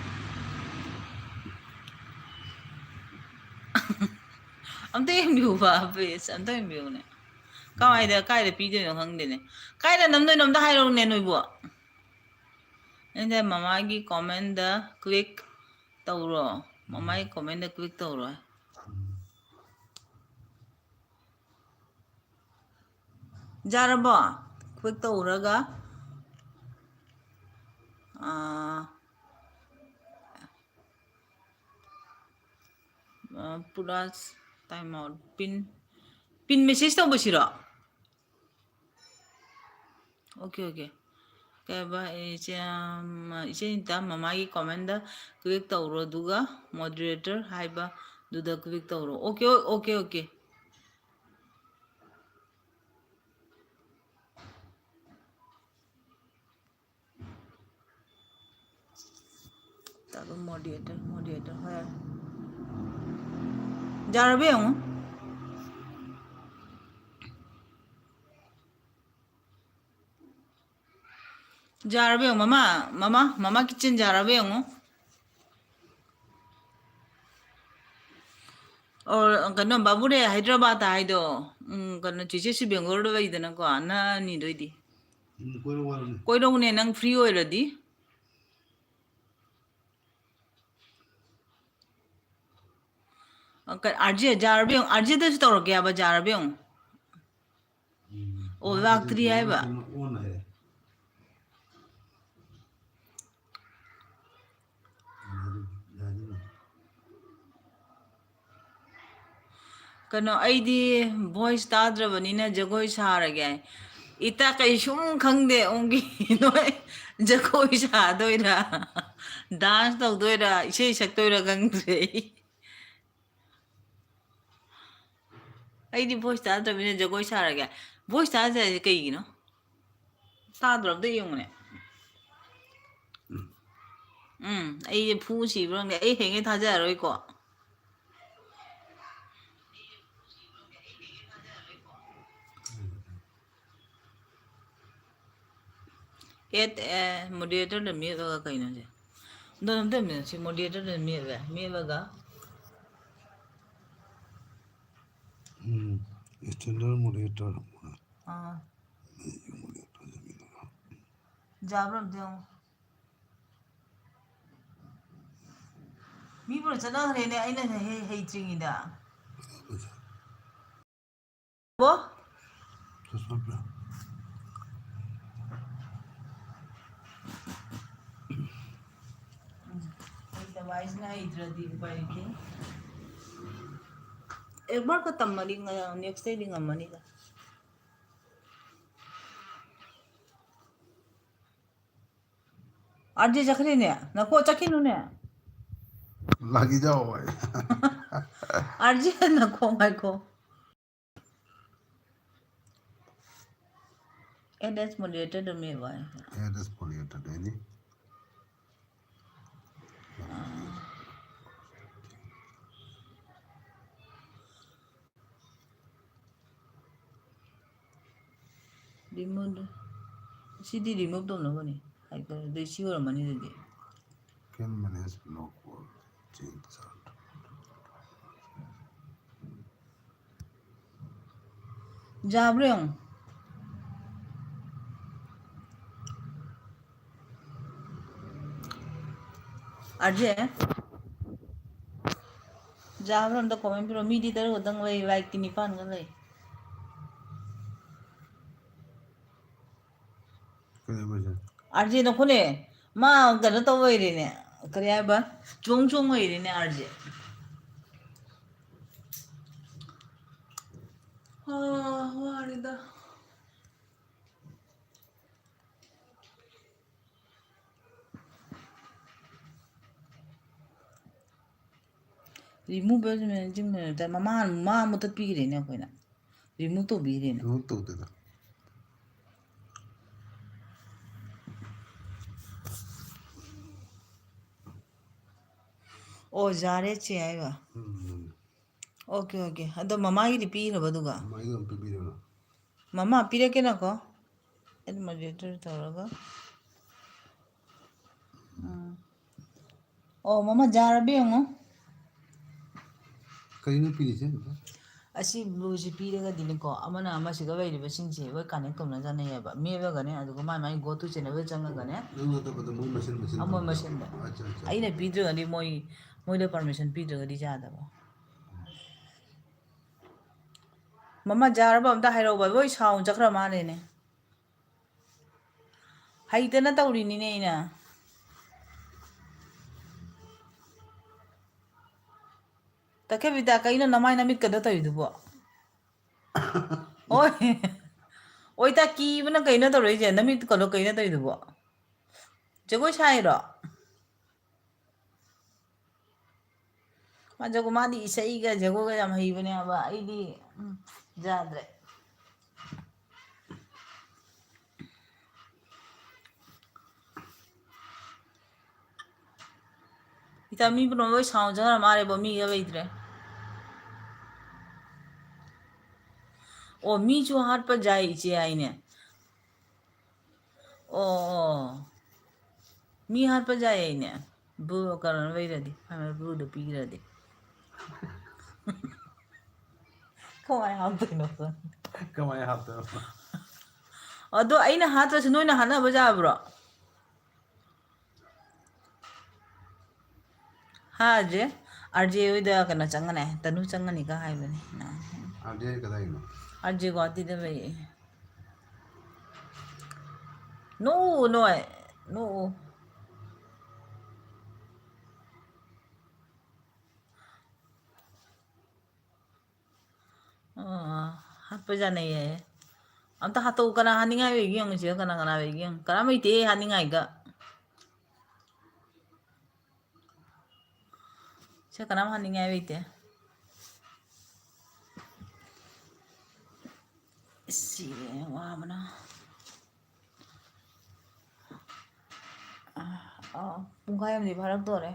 ꯑꯝꯇ ꯌꯦꯡꯕꯤꯌꯨꯕ, please, ꯑꯝꯇ ꯌꯦꯡꯕꯤꯌꯨꯅꯦ꯫ ꯀꯃꯥꯏꯗ, ꯀꯥꯏꯗ ꯄꯤꯗꯣꯏꯅꯣ ꯈꯪꯗꯦꯅꯦ꯫ ꯀꯥꯏꯗ ꯅꯝꯗꯣꯏꯅꯣ ꯑꯝꯇ ꯍꯥꯏꯔꯛꯎꯅꯦ ꯅꯣꯏꯕꯨ꯫ ꯑꯩꯅ ꯃꯃꯥꯒꯤ comment ꯗ click ꯇꯧꯔꯣ꯫ ꯃꯃꯥꯒꯤ comment ꯗ click ꯇꯧꯔꯣ꯫ ꯌꯥꯔꯕꯣ? Click ꯇꯧꯔꯒ, ꯑꯥ, ꯑ, plus time out, pin, pin message ꯇꯧꯕꯁꯤꯔꯣ? Okay, okay. ꯀꯩ ꯍꯥꯏꯕ, ꯏꯆꯦ, ꯑꯝ, ꯏꯆꯦ ꯅꯤꯇꯥ, ꯃꯃꯥꯒꯤ comment ꯗ click ꯇꯧꯔꯣ, ꯑꯗꯨꯒ moderator ꯍꯥꯏꯕꯗꯨꯗ click ꯇꯧꯔꯣ꯫ Okay, okay, okay. ꯇꯥꯕ moderator, moderator, ꯍꯣꯏ꯫ ꯌꯥꯔꯕ ꯌꯦꯡꯉꯣ꯫ ꯌꯥꯔꯕ ꯌꯦꯡꯉꯣ, ꯃꯃꯥ, ꯃꯃꯥ, ꯃꯃꯥ kitchen ꯌꯥꯔꯕ ꯌꯦꯡꯉꯣ꯫ ꯑꯣ, ꯀꯩꯅꯣ, ꯕꯥꯕꯨꯔꯦ ꯍꯥꯏꯗ꯭ꯔꯕꯥꯗ ꯍꯥꯏꯗꯣ, ꯎꯝ, ꯀꯩꯅꯣ, ꯆꯦꯆꯦꯁꯨ ꯕꯦꯡꯒ꯭ꯂꯣꯔꯗ ꯂꯩꯗꯅꯀꯣ, ꯅꯛꯑꯅꯤꯗꯣ ꯑꯩꯗꯤ꯫ ꯎꯝ, ꯀꯣꯏꯔꯛꯑꯣ ꯍꯥꯏꯕꯅꯦ꯫ ꯀꯣꯏꯔꯛꯎꯅꯦ, ꯅꯪ free ꯑꯣꯏꯔꯗꯤ꯫ ꯑ, ꯀ-, RJ, ꯌꯥꯔꯕ ꯌꯦꯡꯉꯨ, RJ ꯗꯁꯨ ꯇꯧꯔꯛꯀꯦ ꯍꯥꯏꯕ, ꯌꯥꯔꯕ ꯌꯦꯡꯉꯨ꯫ ꯎꯝ, ꯑꯣ, ꯃꯥ ꯂꯥꯛꯇ꯭ꯔꯤ ꯍꯥꯏꯕ꯫ ꯀꯩꯅꯣ ꯑꯣꯟ ꯍꯥꯏꯔꯦ꯫ ꯀꯩꯅꯣ, ꯑꯩꯗꯤ voice ꯇꯥꯗ꯭ꯔꯕꯅꯤꯅ ꯖꯒꯣꯏ ꯁꯥꯔꯒꯦ꯫ ꯏꯇꯥ, ꯀꯩꯁꯨꯝ ꯈꯪꯗꯦ ꯑꯣꯡꯒꯤ꯫ ꯅꯣꯏ ꯖꯒꯣꯏ ꯁꯥꯗꯣꯏꯔꯥ, dance ꯇꯧꯗꯣꯏꯔꯥ, ꯏꯁꯩ ꯁꯛꯇꯣꯏꯔꯥ ꯈꯪꯗ꯭ꯔꯦ ꯑꯩ꯫ ꯑꯩꯗꯤ voice ꯇꯥꯗ꯭ꯔꯕꯅꯤꯅ ꯖꯒꯣꯏ ꯁꯥꯔꯒꯦ꯫ Voice ꯇꯥꯗ꯭ꯔꯦ ꯍꯥꯏꯁꯦ ꯀꯩꯒꯤꯅꯣ? ꯇꯥꯗ꯭ꯔꯣ? ꯑꯝꯇ ꯌꯦꯡꯉꯨꯅꯦ꯫ ꯎꯝ, ꯑꯩꯁꯦ ꯐꯨ ꯁꯤꯕ꯭ꯔꯥ ꯈꯪꯗꯦ꯫ ꯑꯩ ꯍꯌꯦꯡꯉꯩ ꯊꯥꯖꯔꯔꯣꯏꯀꯣ꯫ ꯑꯦꯠ ꯑꯦ ꯃꯣꯗꯦꯔꯦꯇꯔꯗ ꯃꯦꯠꯂꯒ ꯀꯩꯅꯣꯁꯦ? ꯑꯗꯣ ꯑꯝꯇ ꯌꯦꯡꯉꯣ, ꯁꯤ ꯃꯣꯗꯦꯔꯦꯇꯔꯗ ꯃꯦꯠꯂꯦ, ꯃꯦꯠꯂꯒ ꯎꯝ, external moderator꯫ ꯑꯥ꯫ Moderator ꯌꯥꯕ꯭ꯔꯥ ꯑꯝꯇ ꯌꯦꯡꯉꯣ꯫ ꯃꯤ ꯄꯨꯔꯥ ꯆꯠꯅꯈ꯭ꯔꯦꯅꯦ, ꯑꯩꯅ ꯍꯦ-, ꯍꯦ-, ꯍꯩꯇ꯭ꯔꯤꯉꯩꯗ꯫ ꯕꯣ? ꯎꯝ, ꯍꯩꯇꯕ ꯍꯥꯏꯁꯤꯅ ꯍꯩꯇ꯭ꯔꯗꯤ ꯎꯄꯥꯏ ꯂꯩꯇꯦ꯫ ꯑꯦꯛꯕꯥꯔꯀ ꯇꯝꯃꯗꯤ ꯉ-, next ꯗꯩꯗꯤ ꯉꯝꯃꯅꯤꯗ꯫ ꯑꯥꯔ ꯖꯦ ꯆꯠꯈ꯭ꯔꯦꯅꯦ, ꯅꯈꯣ ꯆꯠꯈꯤꯅꯨꯅꯦ꯫ ꯂꯥꯒꯤ ꯖꯥꯎ ꯍꯥꯏ꯫ ꯑꯥꯔ ꯖꯦ ꯅꯈꯣ ꯉꯥꯏꯈꯣ꯫ ꯑꯦꯠ ꯑꯦꯁ ꯃꯣꯗꯦꯔꯦꯇꯔꯗ ꯃꯦꯠꯂꯣ ꯍꯥꯏ꯫ ꯑꯦꯠ ꯑꯦꯁ ꯃꯣꯗꯦꯔꯦꯇꯔꯗ ꯍꯥꯏꯗꯤ? Remove, ꯁꯤꯗꯤ remove ꯇꯧꯅꯕꯅꯤ꯫ ꯍꯥꯏ, ꯑꯗꯨꯗꯤ ꯁꯤ ꯑꯣꯏꯔꯝꯃꯅꯤ ꯑꯗꯨꯗꯤ꯫ Can manage block or change chart. ꯌꯥꯕ꯭ꯔꯥ ꯌꯦꯡꯉꯨ꯫ R J? ꯌꯥꯕ꯭ꯔꯥ ꯑꯝꯇ comment ꯄꯤꯔꯣ꯫ ꯃꯤꯗꯤ ꯇꯔꯨꯛ ꯈꯛꯇꯪ ꯂꯩ, like ꯇꯤ ꯅꯤꯄꯥꯟꯒ ꯂꯩ꯫ ꯀꯩꯗꯧꯕꯩ ꯆꯠ-? ꯑꯥꯔ ꯖꯦ ꯅꯈꯣꯅꯦ, ꯃꯥ ꯀꯩꯅꯣ ꯇꯧ ꯂꯩꯔꯦꯅꯦ, ꯀꯔꯤ ꯍꯥꯏꯕ, ꯆꯣꯡ ꯆꯣꯡ ꯂꯩꯔꯦꯅꯦ ꯑꯥꯔ ꯖꯦ꯫ ꯑꯥ, ꯋꯥꯔꯦꯗ꯫ Remove ꯃꯃꯥ, ꯃꯥ ꯃꯨꯊꯠꯄꯤꯈ꯭ꯔꯦꯅꯦ ꯑꯩꯈꯣꯏꯅ꯫ Remove ꯇꯧꯕꯤꯈ꯭ꯔꯦꯅꯦ꯫ Remove ꯇꯧꯗꯦꯗ꯫ ꯑꯣ, ꯌꯥꯔꯦ ꯆꯦ ꯍꯥꯏꯕ꯫ ꯎꯝ, ꯎꯝ꯫ Okay, okay꯫ ꯑꯗꯣ ꯃꯃꯥꯒꯤꯗꯤ ꯄꯤꯈ꯭ꯔꯕ ꯑꯗꯨꯒ? ꯃꯃꯥꯒꯤꯗꯤ ꯑꯗꯨꯝ ꯄꯤꯕꯤꯔꯦꯕ꯫ ꯃꯃꯥ, ꯄꯤꯔꯛꯀꯦ ꯅꯀꯣ꯫ ꯑꯩ moderator ꯇꯧꯔꯒ꯫ ꯑꯣ, ꯃꯃꯥ ꯖꯥꯔꯕ ꯌꯦꯡꯉꯣ꯫ ꯀꯩꯅꯣ ꯄꯤꯔꯤꯁꯦ? ꯑꯁꯤ ꯕ꯭ꯂꯨꯁꯤ ꯄꯤꯔꯒꯗꯤꯅꯦꯀꯣ, ꯑꯃꯅ ꯑꯃꯁꯤꯒ ꯂꯩꯔꯤꯕꯁꯤꯡꯁꯦ ꯂꯣꯏ ꯀꯅꯦꯛ ꯇꯧꯅꯖꯅꯩꯌꯦꯕ꯫ ꯃꯦꯞꯂꯒꯅꯦ, ꯑꯗꯨꯒ ꯃꯥꯏ ꯃꯥꯏ go to channelꯗ ꯆꯪꯉꯒꯅꯦ꯫ ꯅꯪ ꯅꯠꯇꯕꯗ ꯃꯣꯏ ꯃꯁꯦꯟ ꯃꯁꯦꯟ ꯑ, ꯃꯣꯏ ꯇꯧꯅꯕ꯫ ꯃꯁꯦꯟꯗ꯫ ꯑꯠꯆꯥ, ꯑꯠꯆꯥ꯫ ꯑꯩꯅ ꯄꯤꯗ꯭ꯔꯒꯗꯤ ꯃꯣꯏ, ꯃꯣꯏꯗ permission ꯄꯤꯗ꯭ꯔꯒꯗꯤ ꯌꯥꯗꯕ꯫ ꯃꯃꯥ ꯖꯥꯔꯕ ꯑꯝꯇ ꯍꯥꯏꯔꯛꯎꯕ, ꯂꯣꯏ sound ꯆꯠꯈ꯭ꯔ ꯃꯥꯜꯂꯦꯅꯦ꯫ ꯍꯩꯇꯅ ꯇꯧꯔꯤꯅꯤꯅꯦ ꯑꯩꯅ꯫ ꯇꯈꯦꯕꯤꯗ, ꯀꯩꯅꯣ ꯅꯃꯥꯏ ꯅꯃꯤꯠꯀꯗꯣ ꯇꯧꯔꯤꯗꯨꯕꯣ? ꯑꯣꯏ꯫ ꯑꯣꯏ, ꯇꯥ ꯀꯤꯕꯅ ꯀꯩꯅꯣ ꯇꯧꯔꯛꯏꯁꯦ? ꯅꯃꯤꯠꯀꯗꯣ ꯀꯩꯅꯣ ꯇꯧꯔꯤꯗꯨꯕꯣ? ꯖꯒꯣꯏ ꯁꯥꯏꯔꯣ? ꯃꯥ ꯖꯒꯣꯏ, ꯃꯥꯗꯤ ꯏꯁꯩꯒ ꯖꯒꯣꯏꯒ ꯌꯥꯝ ꯍꯩꯕꯅꯦꯕ꯫ ꯑꯩꯗꯤ, ꯎꯝ, ꯌꯥꯗ꯭ꯔꯦ꯫ ꯏꯇꯥ, ꯃꯤ ꯄꯨꯝꯅꯃꯛ ꯂꯣꯏ sound ꯆꯪꯈ꯭ꯔ ꯃꯥꯜꯂꯦꯕꯣ, ꯃꯤꯒ ꯂꯩꯇ꯭ꯔꯦ꯫ ꯑꯣ, ꯃꯤꯁꯨ ꯍꯥꯠꯄ ꯌꯥꯏ ꯏꯆꯦ ꯍꯥꯏꯅꯦ꯫ ꯑꯣ, ꯑꯣ꯫ ꯃꯤ ꯍꯥꯠꯄ ꯌꯥꯏ ꯍꯥꯏꯅꯦ꯫ ꯕ꯭ꯂꯨ ꯀꯂꯔ ꯂꯩꯔꯗꯤ, ꯕ꯭ꯂꯨꯗꯣ ꯄꯤꯈ꯭ꯔꯗꯤ꯫ ꯀꯃꯥꯏ ꯍꯥꯞꯇꯣꯏꯅꯣ ꯈꯪꯗꯦ꯫ ꯀꯃꯥꯏ ꯍꯥꯞꯇꯣꯏꯅꯣ? ꯑꯗꯣ ꯑꯩꯅ ꯍꯥꯠꯇ꯭ꯔꯁꯨ ꯅꯣꯏꯅ ꯍꯥꯠꯅꯕ ꯌꯥꯕ꯭ꯔꯣ? ꯍꯥ, ꯑꯥꯔ ꯖꯦ? ꯑꯥꯔ ꯖꯦ ꯍꯣꯏꯗ ꯀꯩꯅꯣ ꯆꯪꯒꯅꯤ, ꯇꯅꯨ ꯆꯪꯒꯅꯤꯒ ꯍꯥꯏꯕꯅꯤ꯫ ꯑꯥꯔ ꯖꯦ ꯀꯗꯥꯏꯅꯣ? ꯑꯥꯔ ꯖꯦ ꯒꯨꯍꯥꯇꯤꯗ ꯂꯩꯌꯦ꯫ ꯅꯣꯛꯎ ꯅꯣꯏ, ꯅꯣꯛꯎ꯫ ꯑꯣ, ꯍꯥꯠꯄ ꯌꯥꯅꯩꯌꯦ꯫ ꯑꯝꯇ ꯍꯥꯠꯇꯣꯛꯎ꯫ ꯀꯅꯥ ꯍꯥꯠꯅꯤꯡꯉꯥꯏ ꯑꯣꯏꯒꯦ ꯌꯦꯡꯉꯨꯁꯦ꯫ ꯀꯅꯥ ꯀꯅꯥ ꯑꯣꯏꯒꯦ ꯌꯦꯡꯉꯨ꯫ ꯀꯅꯥꯝ ꯂꯩꯇꯦ ꯍꯥꯠꯅꯤꯡꯉꯥꯏꯒ꯫ ꯁꯦ ꯀꯅꯥꯝ ꯍꯥꯠꯅꯤꯡꯉꯥꯏ ꯂꯩꯇꯦ꯫ ꯁꯤ ꯋꯥꯕꯅ꯫ ꯑꯥ, ꯑꯥ, ꯄꯨꯡꯈꯥꯏ ꯑꯃꯗꯤ ꯐꯥꯔꯛꯇꯣꯔꯦ꯫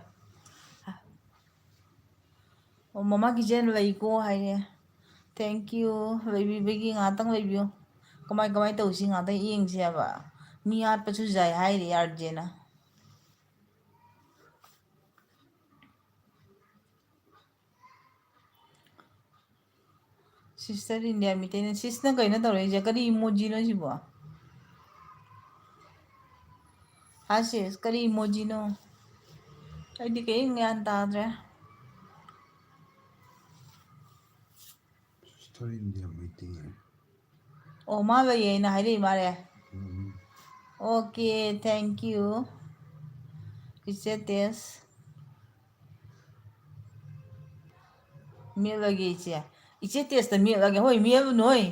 ꯑꯣ, ꯃꯃꯥ ꯀꯤꯆꯟ ꯂꯩꯀꯣ ꯍꯥꯏꯌꯦ꯫ Thank you꯫ ꯂꯩꯕꯤꯕꯒꯤ ꯉꯥꯏꯍꯥꯛꯇꯪ ꯂꯩꯕꯤꯌꯨ꯫ ꯀꯃꯥꯏ, ꯀꯃꯥꯏ ꯇꯧꯁꯤ ꯉꯥꯏꯍꯥꯛꯇꯪ ꯌꯦꯡꯁꯤ ꯍꯥꯏꯕ꯫ ꯃꯤ ꯍꯥꯠꯄꯁꯨ ꯌꯥꯏ ꯍꯥꯏꯔꯤ ꯑꯥꯔ ꯖꯦꯅ꯫ Sister India ꯃꯤꯇꯩꯅ, ꯁꯤꯁꯅ ꯀꯩꯅꯣ ꯇꯧꯔꯛꯏꯁꯦ? ꯀꯔꯤ emojiꯅꯣ ꯁꯤꯕꯣ? ꯍꯥ ꯁꯤꯁ, ꯀꯔꯤ emojiꯅꯣ? ꯑꯩꯗꯤ ꯀꯔꯤꯝ ꯒ꯭ꯌꯥꯟ ꯇꯥꯗ꯭ꯔꯦ꯫ Sister India ꯃꯩꯇꯩ ꯍꯥꯏ꯫ ꯑꯣ, ꯃꯥ ꯂꯩꯌꯦ ꯍꯥꯏꯅ ꯍꯥꯏꯔꯛꯏ ꯃꯥꯜꯂꯦ꯫ ꯎꯝ꯫ Okay, thank you, ꯏꯆꯦ ꯇꯦꯁ꯫ ꯃꯦꯠꯂꯒꯦ ꯏꯆꯦ꯫ ꯏꯆꯦ ꯇꯦꯁꯇ ꯃꯦꯠꯂꯒꯦ꯫ ꯍꯣꯏ, ꯃꯦꯠꯂꯨꯅꯨ ꯍꯣꯏ꯫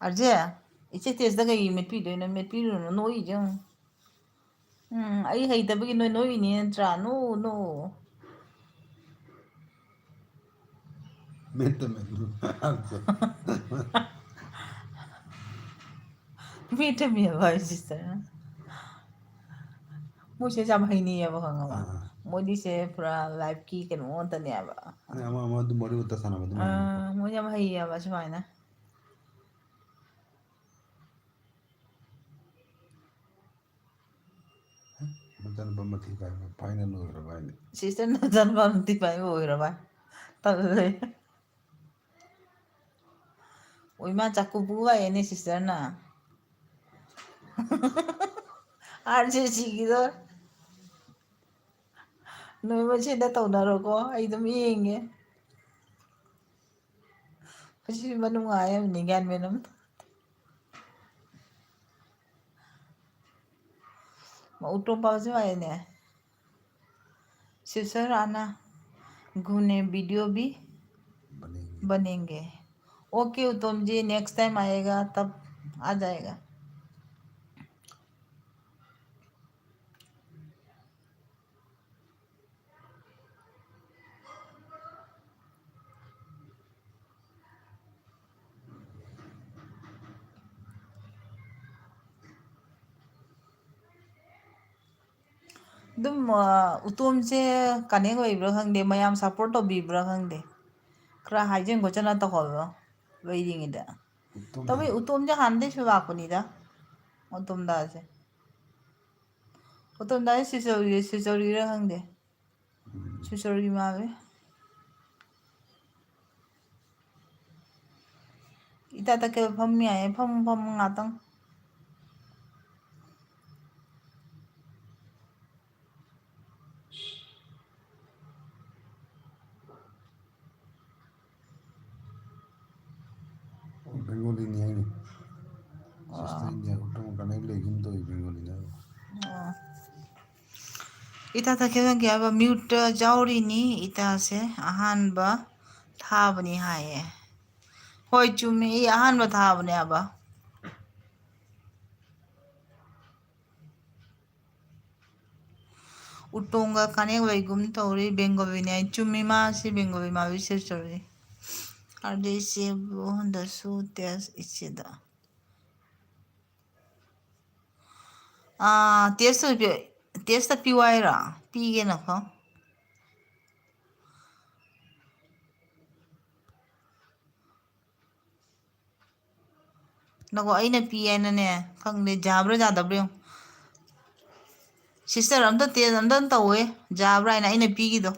ꯑꯔꯖꯦ, ꯏꯆꯦ ꯇꯦꯁꯇ ꯀꯩꯒꯤ ꯃꯦꯠꯄꯤꯗꯣꯏꯅꯣ? ꯃꯦꯠꯄꯤꯔꯨꯅꯨ, ꯅꯣꯛꯏꯁꯦ ꯌꯦꯡꯉꯨ꯫ ꯎꯝ, ꯑꯩ ꯍꯩꯇꯕꯒꯤ ꯅꯣꯏ ꯅꯣꯛꯏꯅꯦ ꯅꯠꯇ꯭ꯔꯥ? ꯅꯣꯛꯎ, ꯅꯣꯛꯎ꯫ ꯃꯦꯠꯇ ꯃꯦꯠꯂꯨ꯫ ꯃꯦꯠꯇ ꯃꯦꯠꯂꯨ ꯍꯥꯏ ꯁꯤꯁꯇꯔꯅ꯫ ꯃꯣꯏꯁꯦ ꯌꯥꯝ ꯍꯩꯅꯩꯌꯦꯕ, ꯈꯪꯉꯕ? ꯑꯥ꯫ ꯃꯣꯏꯗꯤꯁꯦ ꯄꯨꯔꯥ ꯂꯥꯏꯐꯀꯤ ꯀꯩꯅꯣ ꯉꯥꯛꯇꯅꯦꯕ꯫ ꯑꯩ ꯑꯃ, ꯑꯃ ꯑꯗꯨꯝ ꯋꯥꯔꯤ ꯋꯥꯇꯥꯏ ꯁꯥꯟꯅꯕ ꯑꯗꯨꯝ ꯍꯩꯅꯩꯀꯣ꯫ ꯑꯥ, ꯃꯣꯏ ꯌꯥꯝ ꯍꯩꯌꯦꯕ ꯁꯨꯃꯥꯏꯅ꯫ ꯃꯆꯥꯅꯨꯄꯥ ꯃꯊꯤ ꯐꯥꯏꯕ final ꯑꯣꯏꯈ꯭ꯔꯕ ꯍꯥꯏꯅꯦ꯫ ꯁꯤꯁꯇꯔ ꯅꯆꯥꯅꯨꯄꯥ ꯃꯊꯤ ꯐꯥꯏꯕ ꯑꯣꯏꯈ꯭ꯔꯕ? ꯇꯜꯂꯦ꯫ ꯑꯣ, ꯏꯃꯥ ꯆꯥꯛꯀꯨ ꯄꯨ ꯂꯥꯛꯑꯦꯅꯦ ꯁꯤꯁꯇꯔꯅ꯫ ꯑꯥꯔ ꯖꯦ ꯁꯤꯒꯤꯗꯣ꯫ ꯅꯣꯏ ꯃꯁꯦꯟꯗ ꯇꯧꯅꯔꯣꯀꯣ, ꯑꯩ ꯑꯗꯨꯝ ꯌꯦꯡꯒꯦ꯫ ꯃꯁꯤ ꯃꯅꯨꯡ ꯑꯥ ꯌꯧꯅꯤ, ꯒ꯭ꯌꯥꯟ ꯃꯦꯟ ꯑꯃ ꯇꯥꯗꯦ꯫ ꯃꯧ ꯇꯣꯝꯕꯁꯨ ꯍꯥꯏꯅꯦ꯫ सिस्टर आना घूमने, वीडियो भी बनेंगे। बनेंगे। ओके उत्तम जी, नेक्स्ट टाइम आएगा तब आ जाएगा। ꯑꯗꯨꯝ, ꯑ, ꯎꯇꯣꯝꯁꯦ ꯀꯅꯦꯛ ꯑꯣꯏꯕ꯭ꯔꯥ ꯈꯪꯗꯦ, ꯃꯌꯥꯝ ꯁꯞꯄꯣꯔꯠ ꯇꯧꯕꯤꯕ꯭ꯔꯥ ꯈꯪꯗꯦ, ꯈꯔ ꯍꯥꯏꯖꯤꯟ ꯈꯣꯠꯆꯤꯟꯅ ꯇꯧꯍꯜꯂꯣ ꯂꯩꯔꯤꯉꯩꯗ꯫ ꯎꯇꯣꯝ ꯇꯧꯕꯤ, ꯍꯥꯏ- ꯎꯇꯣꯝꯁꯦ ꯍꯥꯟꯅꯗꯩꯁꯨ ꯂꯥꯛꯄꯅꯤꯗ, ꯎꯇꯣꯝꯗꯥꯁꯦ꯫ ꯎꯇꯣꯝꯗꯥꯁꯦ ꯁꯤꯁꯣꯔꯤ, ꯁꯤꯁꯣꯔꯤꯔꯥ ꯈꯪꯗꯦ, ꯎꯝ꯫ ꯁꯤꯁꯣꯔꯤ ꯃꯥꯜꯂꯦ꯫ ꯏꯇꯥ ꯇꯛꯀꯦꯕ ꯐꯝ ꯌꯥꯏꯌꯦ, ꯐꯝ ꯐꯝ ꯉꯥꯛꯇꯪ꯫ ꯑꯣ, ꯕꯦꯡꯒꯣꯂꯤꯅꯤ ꯍꯥꯏꯅꯤ꯫ ꯑꯣ꯫ Sister India ꯎꯇꯝ ꯀꯅꯦꯛ ꯂꯩꯒꯨꯝ ꯇꯧꯏ ꯕꯦꯡꯒꯣꯂꯤꯅꯤ ꯍꯥꯏꯕ꯫ ꯑꯣ꯫ ꯏꯇꯥ ꯇꯛꯀꯦꯕꯒꯤ ꯍꯥꯏꯕ mute ꯌꯥꯎꯔꯤꯅꯤ, ꯏꯇꯥꯁꯦ ꯑꯍꯥꯟꯕ ꯊꯥꯕꯅꯤ ꯍꯥꯏꯌꯦ꯫ ꯍꯣꯏ, ꯆꯨꯝꯃꯤ, ꯑꯩ ꯑꯍꯥꯟꯕ ꯊꯥꯕꯅꯦ ꯍꯥꯏꯕ꯫ ꯎꯇꯣꯡꯒ ꯀꯅꯦꯛ ꯂꯩꯒꯨꯝ ꯇꯧꯔꯤ, ꯕꯦꯡꯒꯣꯂꯤꯅꯤ ꯍꯥꯏ꯫ ꯆꯨꯝꯃꯤ, ꯃꯥꯁꯤ ꯕꯦꯡꯒꯣꯂꯤ ꯃꯥꯜꯂꯤ, ꯁꯤꯁꯇꯔꯁꯦ꯫ ꯑꯗꯩ ꯏꯆꯦꯕꯨ ꯍꯟꯗꯛꯁꯨ ꯇꯦꯁ ꯏꯆꯦꯗ꯫ ꯑꯥ, ꯇꯦꯁꯇ ꯄꯤ-, ꯇꯦꯁꯇ ꯄꯤꯌꯨ ꯍꯥꯏꯔꯣ? ꯄꯤꯒꯦꯅꯀꯣ꯫ ꯅꯀꯣ, ꯑꯩꯅ ꯄꯤ ꯍꯥꯏꯅꯅꯦ, ꯈꯪꯗꯦ, ꯌꯥꯕ꯭ꯔꯥ ꯌꯥꯗꯕ꯭ꯔꯥ ꯌꯦꯡꯉꯨ꯫ ꯁꯤꯁꯇꯔ, ꯑꯝꯇ ꯇꯦꯁ ꯑꯝꯇ ꯇꯧꯋꯦ, ꯌꯥꯕ꯭ꯔꯥ ꯍꯥꯏꯅ ꯑꯩꯅ ꯄꯤꯈꯤꯗꯣ꯫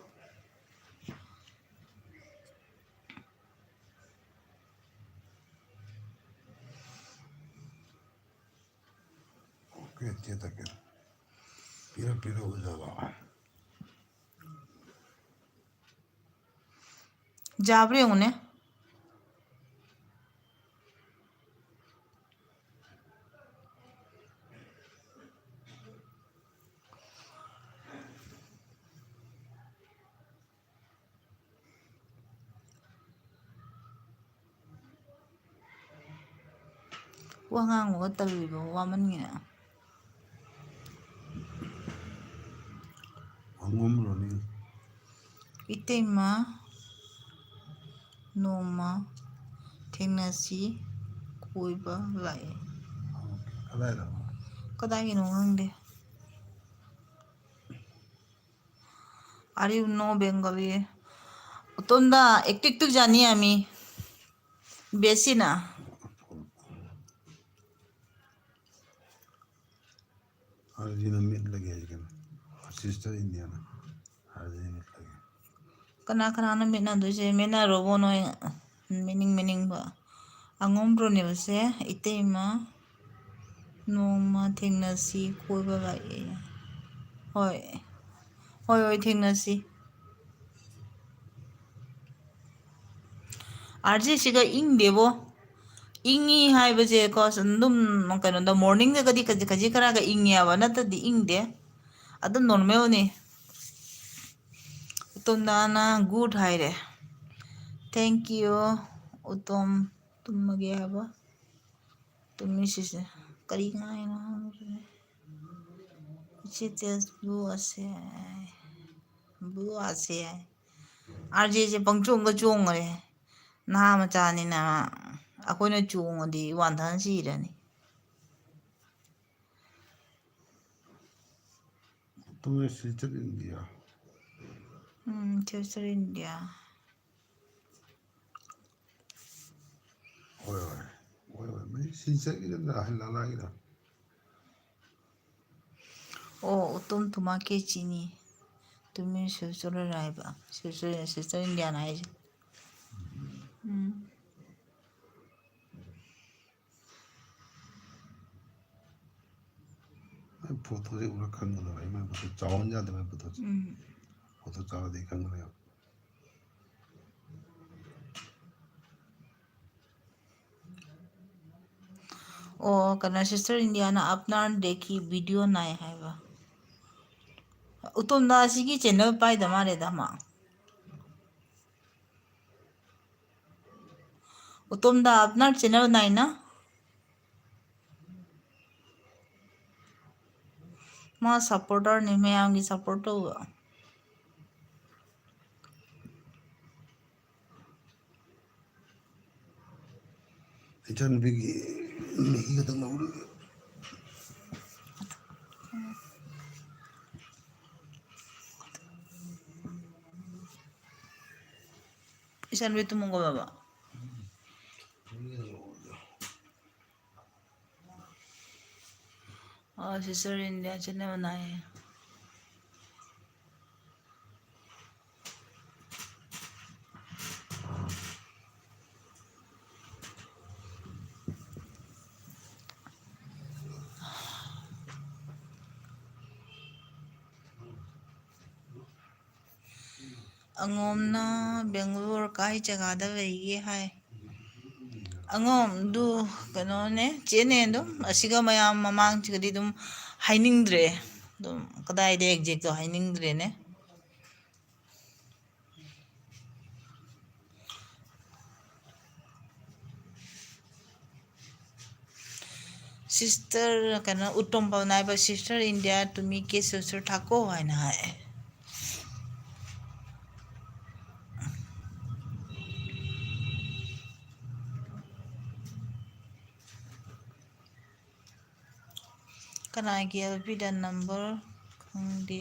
ꯑꯣꯀꯦ, ꯆꯦ ꯇꯛꯀꯦ꯫ ꯄꯤꯔꯣ, ꯄꯤꯔꯣ, ꯑꯣꯖꯥ ꯕꯕꯥ꯫ ꯌꯥꯕ꯭ꯔꯥ ꯌꯦꯡꯉꯨꯅꯦ꯫ ꯋꯥ ꯉꯥꯡꯕꯒ ꯇꯜꯂꯤꯕ ꯋꯥꯃꯟꯒꯤꯅ꯫ ꯋꯥꯉꯝꯂꯣꯅꯤ꯫ ꯏꯇꯩꯃ, ꯅꯣꯡꯃ ꯊꯦꯡꯅꯁꯤ, ꯀꯣꯏꯕ ꯂꯥꯛꯑꯦ꯫ ꯀꯗꯥꯏꯗꯅꯣ? ꯀꯗꯥꯏꯒꯤꯅꯣ ꯈꯪꯗꯦ꯫ Are you know Bengali? উত্তম দা, একটু একটু জানি আমি, বেশি না। ꯑꯥꯔꯖꯤꯅ ꯃꯤꯠꯂꯒꯦ ꯍꯥꯏꯁꯤ ꯀꯩꯅꯣ? Sister Indiaꯅ ꯑꯥꯔꯖꯤꯅ ꯃꯤꯠꯂꯒꯦ꯫ ꯀꯅꯥ ꯀꯅꯥꯅꯣ ꯃꯤꯠꯅꯗꯣꯏꯁꯦ? ꯃꯤꯠꯅꯔꯣꯕꯣ ꯅꯣꯏ, ꯃꯤꯅꯤꯡ ꯃꯤꯅꯤꯡꯕ꯫ ꯑꯉꯣꯝ ꯔꯣꯅꯦꯜꯁꯦ, ꯏꯇꯩꯃ, ꯅꯣꯡꯃ ꯊꯦꯡꯅꯁꯤ, ꯀꯣꯏꯕ ꯂꯥꯛꯑꯦ꯫ ꯍꯣꯏ꯫ ꯍꯣꯏ, ꯍꯣꯏ, ꯊꯦꯡꯅꯁꯤ꯫ ꯑꯥꯔ ꯖꯦꯁꯤꯒ ꯏꯪꯗꯦꯕꯣ꯫ ꯏꯪꯉꯤ ꯍꯥꯏꯕꯁꯦꯀꯣ, ꯑꯗꯨꯝ ꯀꯩꯅꯣꯗ, ꯃꯣꯔꯅꯤꯡꯗꯒꯗꯤ ꯈꯖꯤꯛ, ꯈꯖꯤꯛ ꯈꯔꯒ ꯏꯪꯉꯦꯕ, ꯅꯠꯇ꯭ꯔꯗꯤ ꯏꯪꯗꯦ꯫ ꯑꯗꯨꯝ ꯅꯣꯔꯃꯦꯜꯅꯤ꯫ ꯎꯇꯣꯝꯗꯥꯅ good ꯍꯥꯏꯔꯦ꯫ Thank you, ꯎꯇꯣꯝ꯫ ꯇꯨꯝꯃꯒꯦ ꯍꯥꯏꯕ꯫ ꯇꯨꯝꯃꯤ ꯁꯤꯁꯦ꯫ ꯀꯔꯤ ꯉꯥꯏꯅꯣ ꯈꯪꯗ꯭ꯔꯦ꯫ ꯏꯆꯦ ꯇꯦꯖ blue ꯑꯁꯦ ꯍꯥꯏ꯫ Blue ꯑꯁꯦ ꯍꯥꯏ꯫ ꯑꯥꯔ ꯖꯦꯁꯦ ꯄꯪꯆꯣꯡꯗ ꯆꯣꯡꯈ꯭ꯔꯦ꯫ ꯅꯍꯥ ꯃꯆꯥꯅꯤꯅ ꯑꯩꯈꯣꯏꯅ ꯆꯣꯡꯉꯗꯤ ꯋꯥꯟꯊꯅ ꯁꯤꯔꯅꯤ꯫ ꯎꯇꯣꯝ ꯁꯤꯜꯆꯔ ꯏꯟꯗꯤꯌꯥ꯫ ꯎꯝ, ꯁꯤꯜꯆꯔ ꯏꯟꯗꯤꯌꯥ꯫ ꯍꯣꯏ, ꯍꯣꯏ꯫ ꯍꯣꯏ, ꯍꯣꯏ꯫ ꯃꯣꯏ ꯁꯤꯜꯆꯔꯒꯤꯗ ꯂꯥ-, ꯂꯥꯂꯥꯒꯤꯗ꯫ ꯑꯣ, ꯎꯇꯣꯝ ꯊꯨꯃꯥꯀꯦ ꯆꯤꯅꯤ꯫ ꯇꯨꯃꯤ ꯁꯤꯜꯆꯔ ꯍꯥꯏꯕ꯫ ꯁꯤꯜꯆꯔ, ꯁꯤꯜꯆꯔ ꯏꯟꯗꯤꯌꯥꯅ ꯍꯥꯏꯁꯦ꯫ ꯎꯝ꯫ ꯑꯩ ꯐꯣꯇꯣꯁꯦ ꯎꯔ ꯈꯪꯒꯗꯕ, ꯑꯩ ꯃꯥꯏ ꯐꯣꯇꯣ ꯆꯥꯎꯍꯟ ꯌꯥꯗꯦ, ꯃꯥꯏ ꯐꯣꯇꯣꯁꯦ꯫ ꯎꯝ꯫ ꯐꯣꯇꯣ ꯆꯥꯎꯔꯗꯤ ꯈꯪꯒꯅꯦꯕ꯫ ꯑꯣ, ꯀꯩꯅꯣ, ꯁꯤꯁꯇꯔ ꯏꯟꯗꯤꯌꯥꯅ ꯑꯞꯅꯥꯔ ꯗꯦꯈꯤ ꯚꯤꯗꯤꯑꯣ ꯅꯥꯏ ꯍꯥꯏꯕ꯫ ꯎꯇꯣꯝꯗ ꯑꯁꯤꯒꯤ ꯆꯦꯅꯦꯜ ꯄꯥꯏꯗ ꯃꯥꯜꯂꯦꯗ ꯃꯥ꯫ ꯎꯇꯣꯝꯗ ꯑꯞꯅꯥꯔ ꯆꯦꯅꯦꯜ ꯅꯥꯏꯅ? ꯃꯥ ꯁꯞꯄꯣꯔꯇꯔꯅꯤ, ꯃꯌꯥꯝꯒꯤ ꯁꯞꯄꯣꯔꯠ ꯇꯧꯕ꯫ ꯏꯆꯟꯅꯨꯄꯤꯒꯤ ꯃꯦꯒꯤ ꯈꯛꯇꯪ ꯂꯧꯔꯒ꯫ ꯏꯆꯟꯅꯨꯄꯤ ꯇꯨꯝꯃꯨꯒꯣ ꯕꯥꯕꯥ꯫ ꯑꯣ, ꯁꯤꯁꯇꯔ ꯏꯟꯗꯤꯌꯥ ꯆꯦꯅꯦꯜ ꯅꯥꯏꯌꯦ꯫ ꯑꯉꯣꯝꯅ ꯕꯦꯡꯒꯂꯣꯔ ꯀꯥꯏ ꯖꯒꯥꯗ ꯂꯩꯒꯦ ꯍꯥꯏ꯫ ꯑꯉꯣꯝꯗꯨ ꯀꯩꯅꯣꯅꯦ, ꯆꯦꯅꯦ, ꯑꯗꯨꯝ ꯑꯁꯤꯒ ꯃꯌꯥꯝ ꯃꯃꯥꯡꯁꯤꯒꯗꯤ ꯑꯗꯨꯝ ꯍꯥꯏꯅꯤꯡꯗ꯭ꯔꯦ꯫ ꯑꯗꯨꯝ ꯀꯗꯥꯏꯗ exactꯇꯣ ꯍꯥꯏꯅꯤꯡꯗ꯭ꯔꯦꯅꯦ꯫ Sister, ꯀꯩꯅꯣ, ꯎꯇꯣꯝ ꯄꯥꯎꯅꯥꯏꯕ, "Sister, India to me, K Sister ꯊꯥꯀꯣ" ꯍꯥꯏꯅ ꯍꯥꯏ꯫ ꯀꯅꯥꯒꯤ ꯑꯦꯜ ꯄꯤꯗ ꯅꯝꯕꯔ ꯈꯪꯗꯦ꯫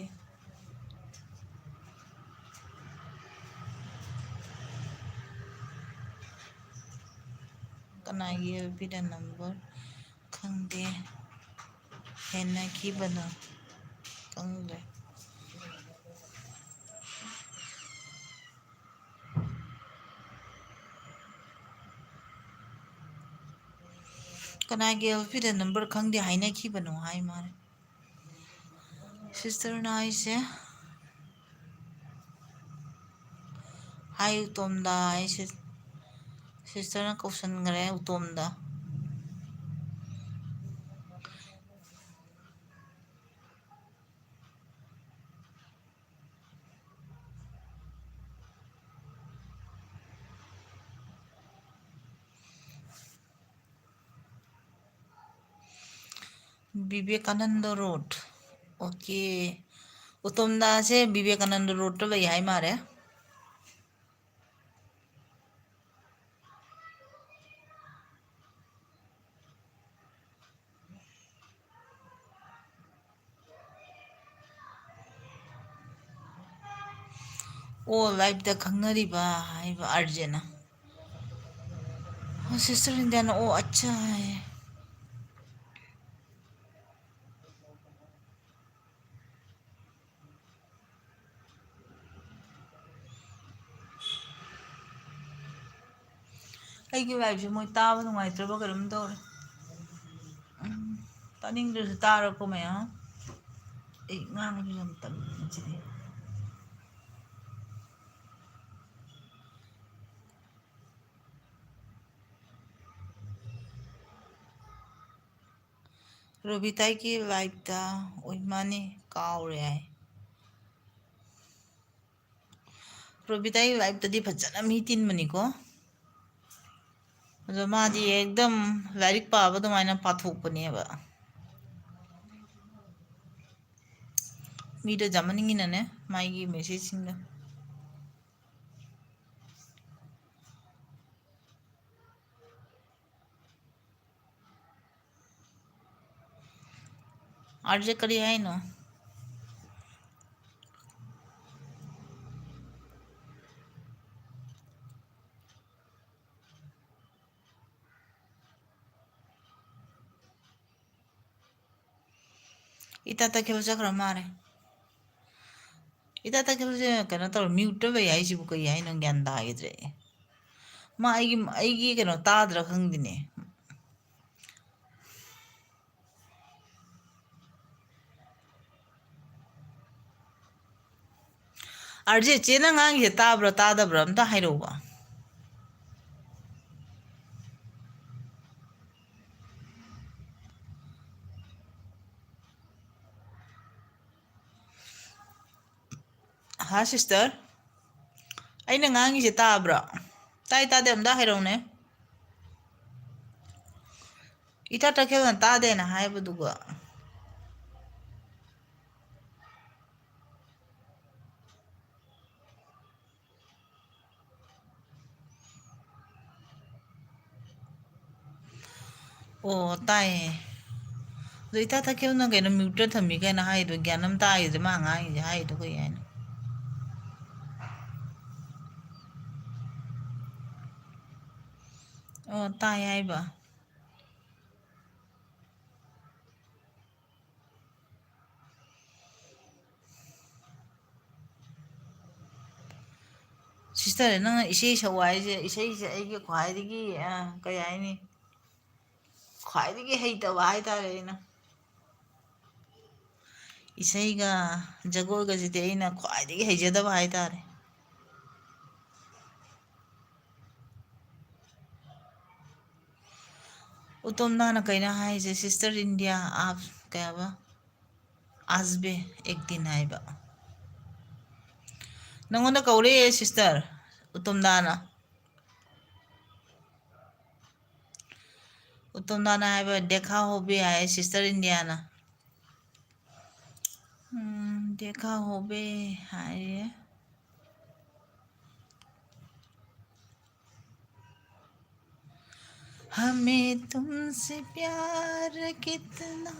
ꯀꯅꯥꯒꯤ ꯑꯦꯜ ꯄꯤꯗ ꯅꯝꯕꯔ ꯈꯪꯗꯦ꯫ ꯍꯦꯟꯅꯈꯤꯕꯅꯣ ꯈꯪꯗ꯭ꯔꯦ꯫ ꯀꯅꯥꯒꯤ ꯑꯦꯜ ꯄꯤꯗ ꯅꯝꯕꯔ ꯈꯪꯗꯦ ꯍꯥꯏꯅꯈꯤꯕꯅꯣ ꯍꯥꯏ ꯃꯥꯜꯂꯦ꯫ Sisterꯅ ꯍꯥꯏꯁꯦ, ꯍꯥꯏ ꯎꯇꯣꯝꯗ ꯍꯥꯏ sis-, Sisterꯅ ꯀꯧꯁꯟꯈ꯭ꯔꯦ ꯎꯇꯣꯝꯗ꯫ Vivekananda road. Okay꯫ ꯎꯇꯣꯝꯗꯥꯁꯦ Vivekananda ꯔꯣꯗꯇ ꯂꯩ ꯍꯥꯏ ꯃꯥꯜꯂꯦ꯫ ꯑꯣ, liveꯇ ꯈꯪꯅꯔꯤꯕ ꯍꯥꯏꯕ ꯑꯥꯔꯖꯦꯅ꯫ ꯑꯣ, Sister Indiaꯅ, "ꯑꯣ, ꯑꯠꯆꯥ" ꯍꯥꯏꯌꯦ꯫ ꯑꯩꯒꯤ liveꯁꯦ ꯃꯣꯏ ꯇꯥꯕ ꯅꯨꯡꯉꯥꯏꯇ꯭ꯔꯕ ꯀꯩꯅꯣꯝ ꯇꯧꯔꯦ꯫ ꯎꯝ, ꯇꯥꯅꯤꯡꯗ꯭ꯔꯁꯨ ꯇꯥꯔꯣꯀꯣ ꯃꯌꯥꯝ꯫ ꯑꯩ ꯉꯥꯡꯕꯁꯨ ꯌꯥꯝ ꯇꯞꯄꯤꯁꯤꯗꯤ꯫ ꯔꯣꯕꯤꯇꯥꯒꯤ liveꯇ ꯑꯣꯏ ꯃꯥꯅꯤ, ꯀꯥꯎꯔꯦ ꯑꯩ꯫ ꯔꯣꯕꯤꯇꯥꯒꯤ liveꯇꯗꯤ ꯐꯖꯅ ꯃꯤ ꯇꯤꯟꯕꯅꯤꯀꯣ꯫ ꯑꯗꯣ ꯃꯥꯗꯤ ꯑꯦꯛꯗꯝ ꯂꯥꯏꯔꯤꯛ ꯄꯥꯕ ꯑꯗꯨꯃꯥꯏꯅ ꯄꯥꯊꯣꯛꯄꯅꯦꯕ꯫ ꯃꯤꯗꯣ ꯌꯥꯝꯃꯟꯒꯤꯅꯅꯦ ꯃꯥꯒꯤ messageꯁꯤꯡꯗꯣ꯫ ꯑꯥꯔꯖꯦ ꯀꯔꯤ ꯍꯥꯏꯅꯣ? ꯏꯇꯥ ꯇꯛꯈꯦꯜ ꯆꯠꯈ꯭ꯔ ꯃꯥꯜꯂꯦ꯫ ꯏꯇꯥ ꯇꯛꯈꯦꯜꯁꯦ ꯀꯩꯅꯣ ꯇꯧꯔ muteꯇ ꯂꯩ ꯍꯥꯏꯁꯤꯕꯨ ꯀꯩ ꯍꯥꯏꯅꯣ? ꯒ꯭ꯌꯥꯟ ꯇꯥꯈꯤꯗ꯭ꯔꯦ꯫ ꯃꯥ ꯑꯩꯒꯤ, ꯑꯩꯒꯤ ꯀꯩꯅꯣ ꯇꯥꯗ꯭ꯔꯥ ꯈꯪꯗꯦꯅꯦ꯫ ꯑꯥꯔꯖꯦ, ꯆꯦꯅ ꯉꯥꯡꯉꯤꯁꯦ ꯇꯥꯕ꯭ꯔꯥ ꯇꯥꯗꯕ꯭ꯔꯥ ꯑꯝꯇ ꯍꯥꯏꯔꯛꯎꯕ꯫ ꯍꯥ sister, ꯑꯩꯅ ꯉꯥꯡꯉꯤꯁꯦ ꯇꯥꯕ꯭ꯔꯣ? ꯇꯥꯏ ꯇꯥꯗꯦ ꯑꯝꯇ ꯍꯥꯏꯔꯛꯎꯅꯦ꯫ ꯏꯇꯥ ꯇꯛꯈꯦꯜꯅ ꯇꯥꯗꯦꯅ ꯍꯥꯏꯕꯗꯨꯒ꯫ ꯑꯣ, ꯇꯥꯏꯌꯦ꯫ ꯑꯗꯣ ꯏꯇꯥ ꯇꯛꯈꯦꯜꯅ ꯀꯩꯅꯣ muteꯇ ꯊꯝꯃꯤ ꯀꯥꯏꯅ ꯍꯥꯏꯗꯣ ꯒ꯭ꯌꯥꯟ ꯑꯃ ꯇꯥꯈꯤꯗ꯭ꯔꯦ, ꯃꯥ ꯉꯥꯡꯉꯤꯁꯦ ꯍꯥꯏꯗꯣ ꯀꯩ ꯍꯥꯏꯅꯣ? ꯑꯣ, ꯇꯥꯏ ꯍꯥꯏꯕ꯫ Sister, ꯅꯪꯅ ꯏꯁꯩ ꯁꯛꯎ ꯍꯥꯏꯁꯦ, ꯏꯁꯩꯁꯦ ꯑꯩꯒꯤ ꯈ꯭ꯋꯥꯏꯗꯒꯤ, ꯑ, ꯀꯩ ꯍꯥꯏꯅꯤ, ꯈ꯭ꯋꯥꯏꯗꯒꯤ ꯍꯩꯇꯕ ꯍꯥꯏꯇꯥꯔꯦ ꯑꯩꯅ꯫ ꯏꯁꯩꯒ ꯖꯒꯣꯏꯒꯁꯤꯗꯤ ꯑꯩꯅ ꯈ꯭ꯋꯥꯏꯗꯒꯤ ꯍꯩꯖꯗꯕ ꯍꯥꯏꯇꯥꯔꯦ꯫ ꯎꯇꯣꯝꯗꯥꯅ ꯀꯩꯅꯣ ꯍꯥꯏꯁꯦ? "Sister India, ꯑꯥꯞ ꯀꯩ ꯍꯥꯏꯕ? ꯑꯥꯖꯕꯦ ꯑꯦꯛ ꯗꯤꯟ" ꯍꯥꯏꯕ꯫ ꯅꯪꯉꯣꯟꯗ ꯀꯧꯔꯦ sister꯫ ꯎꯇꯣꯝꯗꯥꯅ, ꯎꯇꯣꯝꯗꯥꯅ ꯍꯥꯏꯕ "ꯗꯦꯈꯥ ꯍꯣꯕꯦ" ꯍꯥꯏ sister Indiaꯅ꯫ ꯎꯝ, "ꯗꯦꯈꯥ ꯍꯣꯕꯦ" ꯍꯥꯏꯔꯦ꯫ "हमें तुमसे प्यार कितना,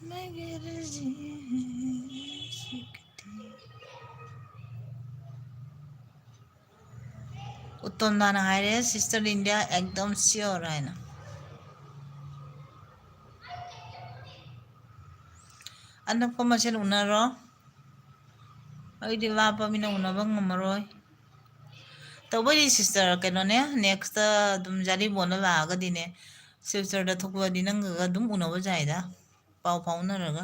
मगर जी सकते।" ꯎꯇꯣꯝꯗꯥꯅ ꯍꯥꯏꯔꯦ "Sister India, ꯑꯦꯛꯗꯝ sure" ꯍꯥꯏꯅ꯫ ꯑꯅꯛꯄ ꯃꯁꯦꯟ ꯎꯅꯔꯣ, ꯑꯩꯗꯤ ꯂꯥꯞꯄ ꯃꯤꯅ ꯎꯅꯕ ꯉꯝꯃꯔꯣꯏ꯫ ꯇꯧꯕꯩꯗꯤ sister ꯀꯩꯅꯣꯅꯦ, next ꯑꯗꯨꯝ ꯖꯥꯔꯤꯕꯣꯟꯗ ꯂꯥꯛꯑꯒꯗꯤꯅꯦ, Silchar ꯊꯣꯛꯂꯛꯑꯗꯤ ꯅꯪꯒ ꯑꯗꯨꯝ ꯎꯅꯕ ꯌꯥꯏꯗ, ꯄꯥꯎ ꯐꯥꯎꯅꯔꯒ꯫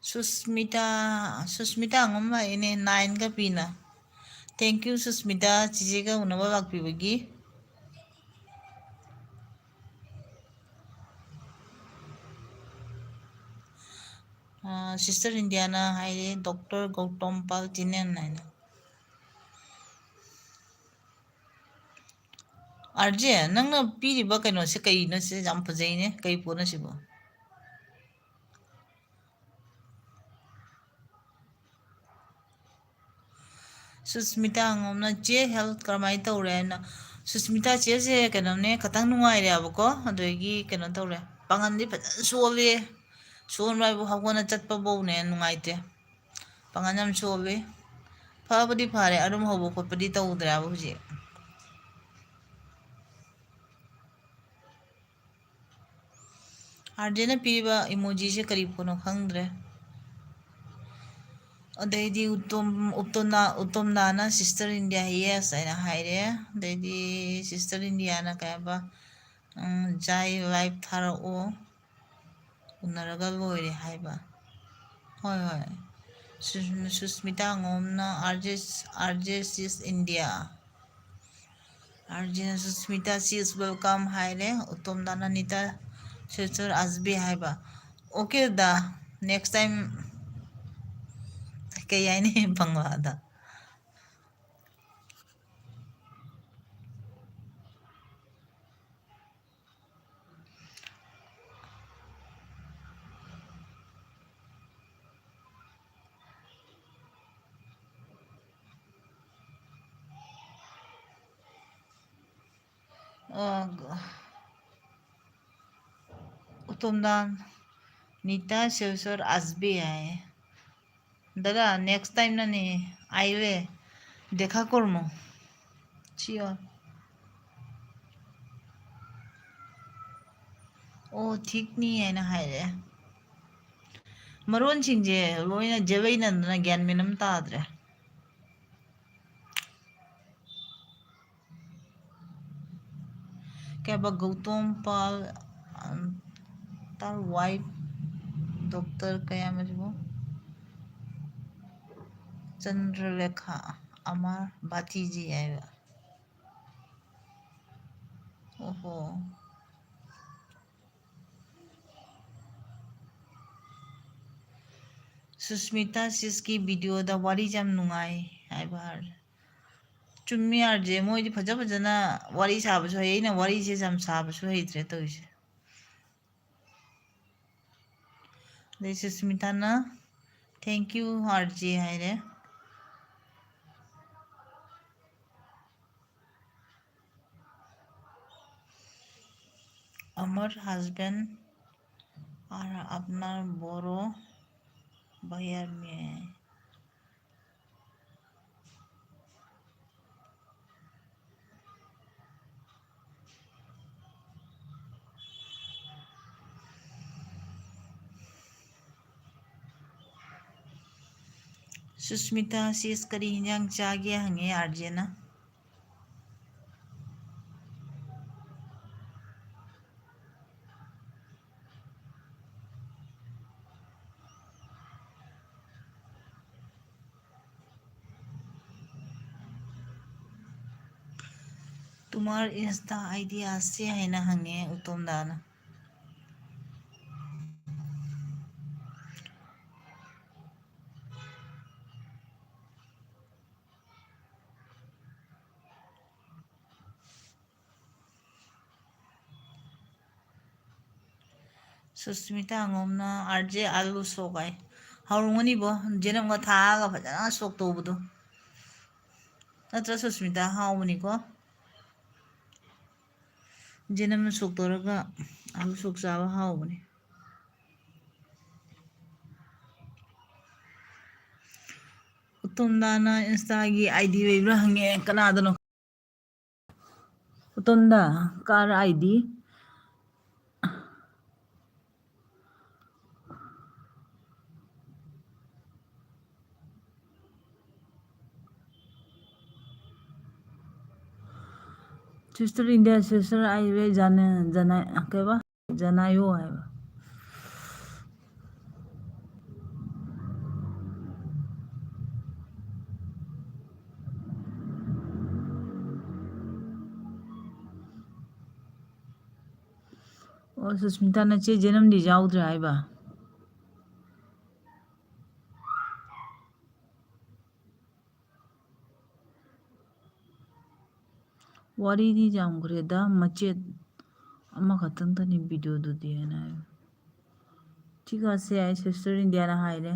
ꯁꯨꯁꯃꯤꯇꯥ, ꯁꯨꯁꯃꯤꯇꯥ ꯑꯉꯝ ꯂꯥꯛꯏꯅꯦ, nineꯒ ꯄꯤꯅ꯫ Thank you ꯁꯨꯁꯃꯤꯇꯥ, ꯆꯤꯆꯦꯒ ꯎꯅꯕ ꯂꯥꯛꯄꯤꯕꯒꯤ꯫ ꯑꯥ, sister Indiaꯅ ꯍꯥꯏꯔꯦ, "Doctor ꯒꯧꯇꯝ ꯄꯥꯜ ꯆꯦꯅꯦꯜ" ꯍꯥꯏꯅ꯫ ꯑꯥꯔ ꯖꯦ, ꯅꯪꯅ ꯄꯤꯔꯤꯕ ꯀꯩꯅꯣꯁꯦ ꯀꯩꯅꯣ? ꯁꯤ ꯌꯥꯝ ꯐꯖꯩꯅꯦ, ꯀꯩ ꯄꯣꯠꯅꯣ ꯁꯤꯕꯣ? ꯁꯨꯁꯃꯤꯇꯥ ꯑꯉꯝꯅ, "ꯆꯦ, health ꯀꯔꯝꯍꯥꯏꯅ ꯇꯧꯔꯦ?" ꯍꯥꯏꯅ꯫ ꯁꯨꯁꯃꯤꯇꯥ ꯆꯦꯁꯦ ꯀꯩꯅꯣꯅꯦ, ꯈꯇꯪ ꯅꯨꯡꯉꯥꯏꯔꯦꯕꯀꯣ, ꯑꯗꯨꯗꯒꯤ ꯀꯩꯅꯣ ꯇꯧꯔꯦ, ꯄꯥꯡꯒꯜꯗꯤ ꯐꯖꯅ ꯁꯣꯜꯂꯦ꯫ ꯁꯣꯟꯕ ꯍꯥꯏꯕꯨ ꯍꯧꯒꯠꯅ ꯆꯠꯄꯐꯧꯅꯦ ꯅꯨꯡꯉꯥꯏꯇꯦ꯫ ꯄꯥꯡꯒꯜ ꯌꯥꯝ ꯁꯣꯜꯂꯤ꯫ ꯐꯕꯨꯗꯤ ꯐꯔꯦ, ꯑꯔꯨꯝ ꯍꯧꯕ ꯈꯣꯠꯄꯗꯤ ꯇꯧꯗ꯭ꯔꯦꯕ ꯍꯧꯖꯤꯛ꯫ ꯑꯥꯔ ꯖꯦꯅ ꯄꯤꯔꯤꯕ emojiꯁꯦ ꯀꯔꯤ ꯄꯣꯠꯅꯣ ꯈꯪꯗ꯭ꯔꯦ꯫ ꯑꯗꯩꯗꯤ ꯎꯇꯣꯝ-, ꯎꯇꯣꯝꯅꯥ-, ꯎꯇꯣꯝꯅꯥꯅ "Sister India, yes" ꯍꯥꯏꯅ ꯍꯥꯏꯔꯦ꯫ ꯑꯗꯩꯗꯤ sister Indiaꯅ ꯀꯩ ꯍꯥꯏꯕ, ꯎꯝ, "ꯖꯥꯏ live ꯊꯥꯔꯛꯑꯣ, ꯎꯅꯔꯒ ꯂꯣꯏꯔꯦ" ꯍꯥꯏꯕ꯫ ꯍꯣꯏ, ꯍꯣꯏ꯫ Susmita ꯉꯣꯝꯅ, R J, R J sis India꯫ R J ꯅ ꯁꯨꯁꯃꯤꯇꯥ, she is welcome ꯍꯥꯏꯔꯦ꯫ ꯎꯇꯣꯝꯗꯥꯅ ꯅꯤꯇꯥ ꯁꯤꯜꯆꯔ ꯑꯁꯕꯤ ꯍꯥꯏꯕ꯫ Okay ꯗꯥ, next time ꯀꯩ ꯍꯥꯏꯅꯤ ꯕꯪꯂꯥꯗ? ꯑ, ꯎꯇꯣꯝꯗꯥꯟ, ꯅꯤꯇꯥ ꯁꯤꯜꯆꯔ ꯑꯁꯕꯤ ꯍꯥꯏ꯫ দাদা, next time নানি আইবে, দেখা করমু। Sure. ꯑꯣ, ꯊꯤꯛꯅꯤ ꯍꯥꯏꯅ ꯍꯥꯏꯔꯦ꯫ ꯃꯔꯣꯟꯁꯤꯡꯁꯦ ꯂꯣꯏꯅ ꯖꯦꯕꯩꯅꯗꯅ ꯒ꯭ꯌꯥꯟ ꯃꯦꯟ ꯑꯃ ꯇꯥꯗ꯭ꯔꯦ꯫ ꯀꯩꯕ, ꯒꯧꯇꯝ ꯄꯥꯜ, ꯑꯟꯇꯔ ꯋꯥꯏꯐ, ꯗꯣꯛꯇꯔ ꯀꯌꯥꯝ ꯑꯁꯤꯕꯨ? ꯆꯟꯗ꯭ꯔꯂꯦꯈꯥ ꯑꯃꯔ ꯕꯥꯇꯤꯖꯤ ꯍꯥꯏꯕ꯫ ꯑꯣꯍꯣ꯫ ꯁꯨꯁꯃꯤꯇꯥ ꯁꯤꯁꯀꯤ videoꯗ ꯋꯥꯔꯤꯁꯦ ꯌꯥꯝ ꯅꯨꯡꯉꯥꯏ ꯍꯥꯏꯕ ꯍꯥꯏꯔꯦ꯫ ꯆꯨꯝꯃꯤ ꯌꯥꯔꯁꯦ, ꯃꯣꯏꯗꯤ ꯐꯖ ꯐꯖꯅ ꯋꯥꯔꯤ ꯁꯥꯕꯁꯨ ꯍꯩ, ꯑꯩꯅ ꯋꯥꯔꯤꯁꯦ ꯌꯥꯝ ꯁꯥꯕꯁꯨ ꯍꯩꯇ꯭ꯔꯦ ꯇꯧꯔꯤꯁꯦ꯫ ꯑꯗꯩ ꯁꯨꯁꯃꯤꯇꯥꯅ "Thank you R J" ꯍꯥꯏꯔꯦ꯫ अमर husband और अपना बोरो भैया में। ꯁꯨꯁꯃꯤꯇꯥ, ꯁꯤꯁ ꯀꯔꯤ ꯍꯤꯟꯖꯥꯡ ꯆꯥꯒꯦ ꯍꯪꯉꯦ ꯑꯥꯔꯖꯦꯅ꯫ ꯇꯨꯃꯥꯔ ꯏꯟꯁꯇꯥ ꯑꯥꯏ ꯗꯤ ꯑꯁꯦ ꯍꯥꯏꯅ ꯍꯪꯉꯦ ꯎꯇꯣꯝꯗꯥꯅ꯫ ꯁꯨꯁꯃꯤꯇꯥ ꯑꯉꯣꯝꯅ ꯑꯥꯔ ꯖꯦ ꯑꯥꯂꯨ ꯁꯣꯛ ꯍꯥꯏ꯫ ꯍꯥꯎꯔꯝꯒꯅꯤꯕꯣ, ꯖꯦꯅꯝꯒ ꯊꯥꯛꯑꯒ ꯐꯖꯅ ꯁꯣꯛ ꯇꯧꯕꯗꯣ꯫ ꯅꯠꯇ꯭ꯔ ꯁꯨꯁꯃꯤꯇꯥ? ꯍꯥꯎꯕꯅꯤꯀꯣ꯫ ꯖꯦꯅꯝꯅ ꯁꯣꯛ ꯇꯧꯔꯒ ꯑꯥꯂꯨ ꯁꯣꯛ ꯆꯥꯕ ꯍꯥꯎꯕꯅꯤ꯫ ꯎꯇꯣꯝꯗꯥꯅ ꯏꯟꯁꯇꯥꯒꯤ ꯑꯥꯏ ꯗꯤ ꯂꯩꯕ꯭ꯔꯥ ꯍꯪꯉꯦ꯫ ꯀꯅꯥꯗꯅꯣ? ꯎꯇꯣꯝꯗꯥ, ꯀꯥꯔ I D? Sister India, sister, I will jana, jana, ꯀꯩꯕ? ꯖꯅꯥꯌꯣ ꯍꯥꯏꯕ꯫ ꯑꯣ, ꯁꯨꯁꯃꯤꯇꯥ, ꯅꯆꯦ ꯖꯦꯅꯝꯗꯤ ꯌꯥꯎꯗ꯭ꯔꯦ ꯍꯥꯏꯕ? ꯋꯥꯔꯤꯗꯤ ꯌꯥꯝꯈ꯭ꯔꯦꯗ, ꯃꯆꯦꯠ ꯑꯃꯈꯛꯇꯪꯗꯅꯤ ꯚꯤꯗꯤꯑꯣꯗꯨꯗꯤ ꯍꯥꯏꯅ ꯍꯥꯏ꯫ ꯊꯤꯀꯥꯁꯦ ꯑꯩ ꯁꯤꯁꯇꯔ ꯏꯟꯗꯤꯌꯥꯅ ꯍꯥꯏꯔꯦ꯫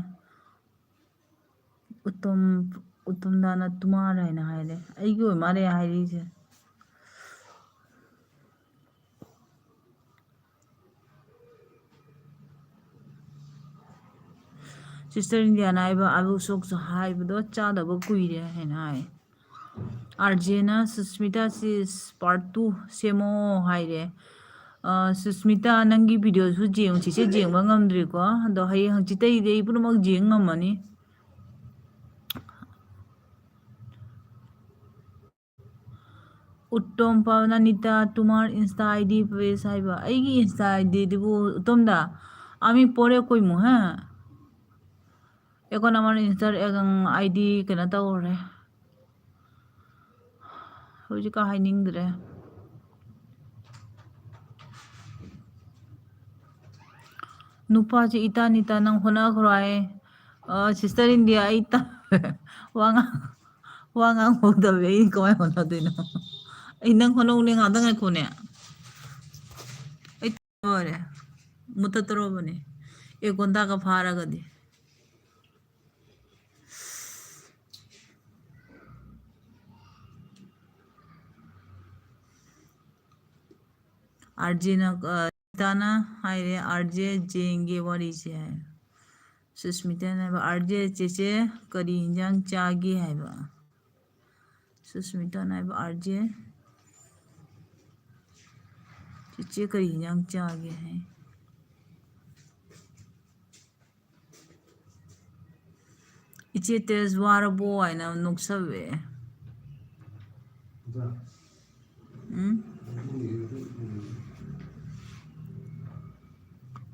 ꯎꯇꯝ, ꯎꯇꯝꯗꯥꯅ ꯇꯨꯃꯥꯔ ꯍꯥꯏꯅ ꯍꯥꯏꯔꯦ꯫ ꯑꯩꯒꯤ ꯑꯣꯏ ꯃꯥꯜꯂꯦ ꯍꯥꯏꯔꯤꯁꯦ꯫ ꯁꯤꯁꯇꯔ ꯏꯟꯗꯤꯌꯥꯅ ꯍꯥꯏꯕ ꯑꯥꯂꯨ ꯁꯣꯛꯁ ꯍꯥꯏꯕꯗꯣ ꯆꯥꯗꯕ ꯀꯨꯏꯔꯦ ꯍꯥꯏꯅ ꯍꯥꯏ꯫ ꯑꯥꯔ ꯖꯦꯅ ꯁꯨꯁꯃꯤꯇꯥ ꯁꯤꯁ ꯄꯥꯔꯠ ꯇꯨ ꯁꯦꯝꯃꯣ ꯍꯥꯏꯔꯦ꯫ ꯑ, ꯁꯨꯁꯃꯤꯇꯥ, ꯅꯪꯒꯤ ꯚꯤꯗꯤꯑꯣꯁꯨ ꯌꯦꯡꯉꯨ, ꯆꯦꯆꯦ ꯌꯦꯡꯕ ꯉꯝꯗ꯭ꯔꯤꯀꯣ꯫ ꯑꯗꯣ ꯍꯌꯦꯡ ꯍꯪꯆꯤꯠꯇꯩꯗꯤ ꯑꯩ ꯄꯨꯝꯅꯃꯛ ꯌꯦꯡ ꯉꯝꯃꯅꯤ꯫ ꯎꯠꯇꯣꯝ ꯄꯥꯎꯅꯥ Nita ꯇꯨꯃꯥꯔ Insta I D page ꯍꯥꯏꯕ꯫ ꯑꯩꯒꯤ ꯏꯟꯁꯇꯥ ꯑꯥꯏ ꯗꯤꯗꯨꯕꯨ ꯎꯠꯇꯣꯝꯗ ꯑꯃꯤ ꯄꯣꯔꯦ ꯀꯣꯏꯃꯨ ꯍꯥ? Account number Insta I D ꯀꯩꯅꯣ ꯇꯧꯔꯦ꯫ ꯍꯧꯖꯤꯛꯀ ꯍꯥꯏꯅꯤꯡꯗ꯭ꯔꯦ꯫ ꯅꯨꯄꯥꯁꯦ ꯏꯇꯥ ꯅꯤꯇꯥ ꯅꯪ ꯍꯣꯠꯅꯈ꯭ꯔꯣ ꯍꯥꯏ꯫ ꯑ, Sister India, ꯑꯩ ꯇ-, ꯋꯥ ꯉꯥꯡ-, ꯋꯥ ꯉꯥꯡꯍꯧꯗꯕꯤ ꯑꯩ ꯀꯃꯥꯏ ꯍꯣꯠꯅꯗꯣꯏꯅꯣ? ꯑꯩ ꯅꯪ ꯍꯣꯠꯅꯧꯅꯦ, ꯉꯥꯛꯇ ꯉꯥꯏꯈꯣꯅꯦ꯫ ꯑꯩ ꯂꯣꯏꯔꯦ꯫ ꯃꯨꯊꯠꯇꯣꯔꯕꯅꯦ꯫ ꯑꯦ ꯀꯣꯟꯇꯥꯛꯀ ꯐꯥꯔꯒꯗꯤ꯫ ꯑꯥꯔ ꯖꯦꯅ, ꯑ, ꯁꯨꯁꯃꯤꯇꯥꯅ ꯍꯥꯏꯔꯦ, "ꯑꯥꯔ ꯖꯦ ꯖꯦꯡꯒꯤ ꯋꯥꯔꯤꯁꯦ" ꯍꯥꯏ꯫ ꯁꯨꯁꯃꯤꯇꯥꯅ ꯍꯥꯏꯕ, "ꯑꯥꯔ ꯖꯦ ꯆꯦꯆꯦ ꯀꯔꯤ ꯏꯟꯖꯥꯡ ꯆꯥꯒꯦ?" ꯍꯥꯏꯕ꯫ ꯁꯨꯁꯃꯤꯇꯥꯅ ꯍꯥꯏꯕ, "ꯑꯥꯔ ꯖꯦ ꯆꯦꯆꯦ ꯀꯔꯤ ꯏꯟꯖꯥꯡ ꯆꯥꯒꯦ?" ꯍꯥꯏ꯫ "ꯏꯆꯦ ꯇꯦꯖ ꯋꯥꯔꯕꯣ?" ꯍꯥꯏꯅ ꯅꯣꯛꯁꯜꯂꯛꯑꯦ꯫ ꯎꯝ?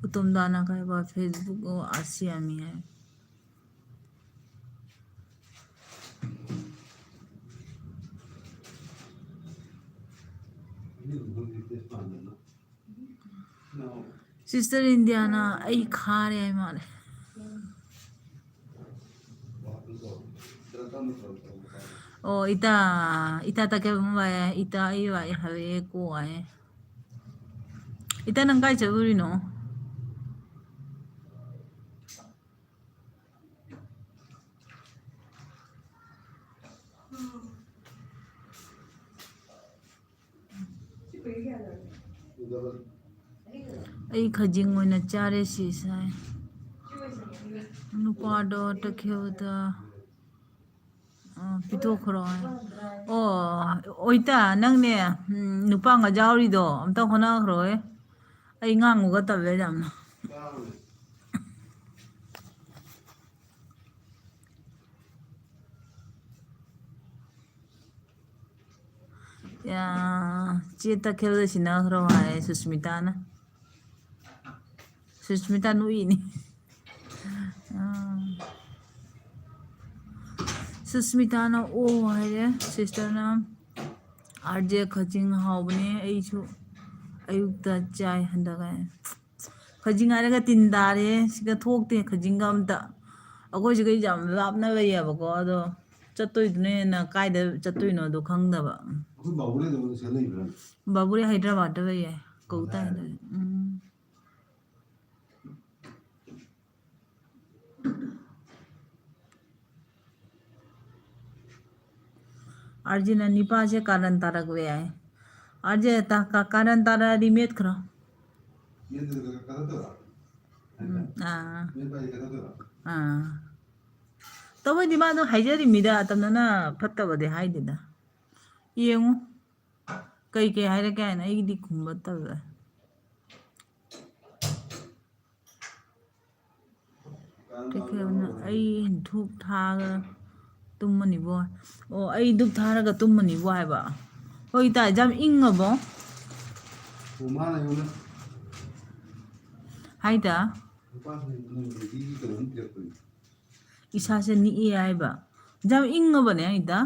ꯎꯇꯝꯗꯥꯅ ꯀꯥꯏꯕ Facebook ꯑꯣ ꯑꯁꯤ ꯑꯃꯤ ꯍꯥꯏ꯫ Sister Indiana, ꯑꯩ ꯈꯥꯔꯦ ꯍꯥꯏ ꯃꯥꯜꯂꯦ꯫ ꯑꯣ, ꯏꯇꯥ, ꯏꯇꯥ ꯇꯀꯦꯜ ꯃꯕꯥꯏ, ꯏꯇꯥ ꯑꯩ ꯋꯥꯏ ꯍꯥꯏꯔꯛꯑꯦ ꯀꯣ ꯍꯥꯏ꯫ ꯏꯇꯥ, ꯅꯪ ꯀꯥꯏ ꯆꯠꯂꯨꯔꯤꯅꯣ? ꯑꯩ ꯈꯖꯤꯡ ꯑꯣꯏꯅ ꯆꯥꯔꯦ ꯁꯤ ꯁꯥꯏ꯫ ꯅꯨꯄꯥꯗꯣ ꯇꯛꯈꯦꯜꯗ, ꯑ, ꯄꯤꯊꯣꯛꯈ꯭ꯔꯣ ꯍꯥꯏ꯫ ꯑꯣ, ꯑꯣꯏꯇꯥ, ꯅꯪꯅꯦ, ꯎꯝ, ꯅꯨꯄꯥ ꯉꯥ ꯌꯥꯎꯔꯤꯗꯣ ꯑꯝꯇ ꯍꯣꯠꯅꯈ꯭ꯔꯣꯍꯦ꯫ ꯑꯩ ꯉꯥꯡꯉꯨꯒ ꯇꯜꯂꯦ ꯌꯥꯝꯅ꯫ ꯌꯥ, ꯆꯦ ꯇꯈꯦꯜꯗ ꯁꯤꯟꯅꯈ꯭ꯔꯣ ꯍꯥꯏ ꯁꯨꯁꯃꯤꯇꯥꯅ꯫ ꯁꯨꯁꯃꯤꯇꯥ ꯅꯣꯛꯏꯅꯤ꯫ ꯑꯥ꯫ ꯁꯨꯁꯃꯤꯇꯥꯅ ꯑꯣ ꯍꯥꯏꯔꯦ, sisterꯅ꯫ ꯑꯥꯔ ꯖꯦ, ꯈꯖꯤꯡ ꯍꯥꯎꯕꯅꯦ, ꯑꯩꯁꯨ ꯑꯌꯨꯛꯇ ꯆꯥꯏ ꯍꯟꯗꯛ꯫ ꯈꯖꯤꯡ ꯍꯥꯏꯔꯒ ꯇꯤꯟ ꯇꯥꯔꯦ, ꯁꯤꯒ ꯊꯣꯛꯇꯦ ꯈꯖꯤꯡꯒ ꯑꯝꯇ꯫ ꯑꯩꯈꯣꯏ ꯁꯤꯒ ꯌꯥꯝ ꯂꯥꯞꯅ ꯂꯩꯌꯦꯕꯀꯣ, ꯑꯗꯣ ꯆꯠꯇꯣꯏꯗꯨꯅ ꯍꯦꯟꯅ ꯀꯥꯏꯗ ꯆꯠꯇꯣꯏꯅꯣꯗꯣ ꯈꯪꯗꯕ꯫ ꯑꯩꯈꯣꯏ ꯕꯥꯕꯨꯔꯦꯗ ꯑꯃꯨꯛ ꯁꯤꯗ ꯂꯩꯕ꯭ꯔꯥ? ꯕꯥꯕꯨꯔꯦ ꯍꯥꯏꯗ꯭ꯔꯕꯥꯗꯇ ꯂꯩꯌꯦ, ꯀꯧꯇꯥꯏꯗ꯫ ꯎꯝ꯫ ꯑꯥꯔꯖꯦꯅ ꯅꯤꯄꯥꯁꯦ ꯀꯥꯔꯟ ꯇꯥꯔꯛꯂꯦ ꯍꯥꯏ꯫ ꯑꯥꯔꯖꯦ ꯇ-, ꯀ-, ꯀꯥꯔꯟ ꯇꯥꯔꯛꯑꯗꯤ ꯃꯦꯠꯈ꯭ꯔꯣ꯫ ꯎꯝ, ꯑꯥ꯫ ꯑꯥ꯫ ꯇꯧꯕꯩꯗꯤ ꯃꯥꯗꯣ ꯍꯥꯏꯖꯔꯤꯃꯤꯗ, ꯑꯇꯝꯅꯅ ꯐꯠꯇꯕꯗꯤ ꯍꯥꯏꯗꯦꯗ꯫ ꯌꯦꯡꯉꯨ꯫ ꯀꯩ ꯀꯩ ꯍꯥꯏꯔꯛꯀꯦ ꯍꯥꯏꯅ ꯑꯩꯒꯤꯗꯤ ꯈꯨꯝꯕ ꯇꯜꯂꯦ꯫ ꯀꯩ ꯀꯩ ꯍꯥꯏꯕꯅꯣ? ꯑꯩ ꯙꯨꯞ ꯊꯥꯔꯒ ꯇꯨꯝꯃꯅꯤꯕꯣ꯫ ꯑꯣ, ꯑꯩ ꯙꯨꯞ ꯊꯥꯔꯒ ꯇꯨꯝꯃꯅꯤꯕꯣ ꯍꯥꯏꯕ꯫ ꯍꯣꯏ, ꯏꯇꯥ, ꯌꯥꯝ ꯏꯪꯉꯕꯣ? ꯑꯣ, ꯃꯥꯅ ꯑꯩꯉꯣꯟꯗ ꯍꯥꯏꯗ꯫ ꯅꯨꯄꯥꯁꯤꯡꯅ ꯅꯪ ꯂꯦꯗꯤꯒꯤ ꯀꯩꯅꯣꯝ ꯄꯤꯔꯛꯄꯅꯤ꯫ ꯏꯁꯥꯁꯦ ꯅꯤꯛꯑꯦ ꯍꯥꯏꯕ꯫ ꯌꯥꯝ ꯏꯪꯉꯕꯅꯦ ꯏꯇꯥ꯫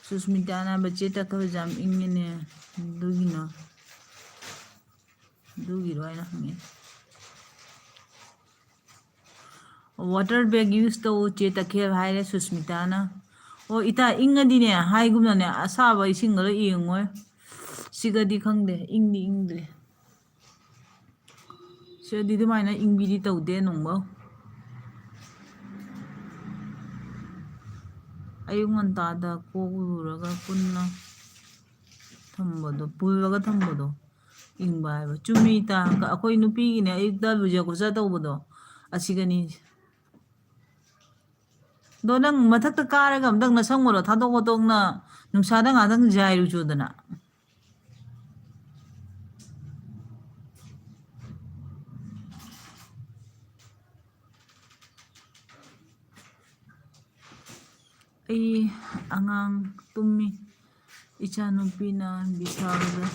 ꯁꯨꯁꯃꯤꯇꯥꯅ ꯍꯥꯏꯕ, "ꯆꯦ ꯇꯈꯦꯜꯁꯦ ꯌꯥꯝ ꯏꯪꯉꯤꯅꯦ, ꯑꯗꯨꯒꯤꯅ, ꯑꯗꯨꯒꯤꯔꯣ?" ꯍꯥꯏꯅ ꯍꯪꯉꯦ꯫ "Water bag use ꯇꯧ ꯆꯦ ꯇꯈꯦꯜ" ꯍꯥꯏꯔꯦ ꯁꯨꯁꯃꯤꯇꯥꯅ꯫ ꯑꯣ, ꯏꯇꯥ, ꯏꯪꯉꯗꯤꯅꯦ ꯍꯥꯏꯒꯨꯝꯅꯅꯦ ꯑꯁꯥꯕ ꯏꯁꯤꯡꯒ ꯂꯣꯏ ꯌꯦꯡꯉꯣꯏ꯫ ꯁꯤꯒꯗꯤ ꯈꯪꯗꯦ, ꯏꯪꯗꯤ ꯏꯪꯗ꯭ꯔꯤ꯫ ꯁꯤꯗꯗꯤ ꯑꯗꯨꯃꯥꯏꯅ ꯏꯪꯕꯤꯗꯤ ꯇꯧꯗꯦ ꯅꯣꯡꯃ꯫ ꯑꯌꯨꯛ ꯉꯟꯇꯥꯗ ꯀꯣꯛ ꯂꯨꯔꯒ ꯄꯨꯟꯅ ꯊꯝꯕꯗꯣ, ꯄꯨꯜꯂꯒ ꯊꯝꯕꯗꯣ ꯏꯪꯕ ꯍꯥꯏꯕ꯫ ꯆꯨꯝꯃꯤ ꯏꯇꯥ, ꯑꯩꯈꯣꯏ ꯅꯨꯄꯤꯒꯤꯅꯦ ꯑꯌꯨꯛꯇ ꯂꯨꯖ ꯈꯣꯠꯆ ꯇꯧꯕꯗꯣ ꯑꯁꯤꯒꯅꯤ꯫ ꯑꯗꯣ ꯅꯪ ꯃꯊꯛꯇ ꯀꯥꯔꯒ ꯑꯝꯇꯪ ꯅꯁꯝꯒꯗꯣ ꯊꯥꯗꯣꯛ ꯈꯣꯠꯇꯣꯛꯅ ꯅꯨꯡꯁꯥꯗ ꯉꯥꯛꯇꯪ ꯌꯥꯏꯔꯨꯆꯣꯗꯅ꯫ ꯑꯩ ꯑꯉꯥꯡ ꯇꯨꯝꯃꯤ꯫ ꯏꯆꯥꯅꯨꯄꯤꯅ ꯕꯤꯁꯥꯜꯗ,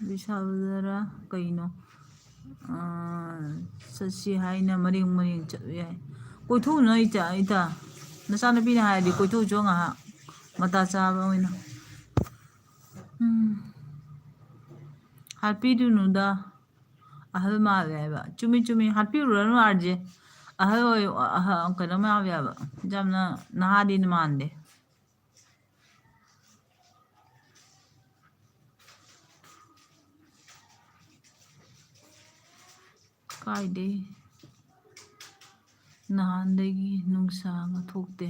ꯕꯤꯁꯥꯜꯗꯔ ꯀꯩꯅꯣ, ꯑꯥ, ꯆꯠꯁꯤ ꯍꯥꯏꯅ ꯃꯔꯦꯡ ꯃꯔꯦꯡ ꯆꯠꯂꯨ ꯌꯥꯏ꯫ ꯀꯣꯏꯊꯣꯛꯎꯅ ꯏꯇꯥ, ꯏꯇꯥ꯫ ꯅꯆꯥꯅꯨꯄꯤꯅ ꯍꯥꯏꯔꯗꯤ ꯀꯣꯏꯊꯣꯛꯎꯆꯣ ꯉꯥꯏꯍꯥꯛ꯫ ꯃꯇꯥ ꯆꯥꯕ ꯑꯣꯏꯅ꯫ ꯎꯝ꯫ ꯍꯥꯠꯄꯤꯔꯨꯅꯨꯗ꯫ ꯑꯍꯜ ꯃꯥꯜꯂꯦ ꯍꯥꯏꯕ꯫ ꯆꯨꯝꯃꯤ, ꯆꯨꯝꯃꯤ꯫ ꯍꯥꯠꯄꯤꯔꯨꯔꯅꯨ ꯑꯥꯔꯖꯦ꯫ ꯑꯍꯜ ꯑꯣꯏ-, ꯑꯍ-, ꯀꯩꯅꯣ ꯃꯥꯜꯂꯦ ꯍꯥꯏꯕ꯫ ꯌꯥꯝꯅ ꯅꯍꯥꯗꯤ ꯃꯥꯟꯗꯦ꯫ ꯀꯥꯏꯗꯩ? ꯅꯍꯥꯟꯗꯒꯤ ꯅꯨꯡꯁꯥꯒ ꯊꯣꯛꯇꯦ꯫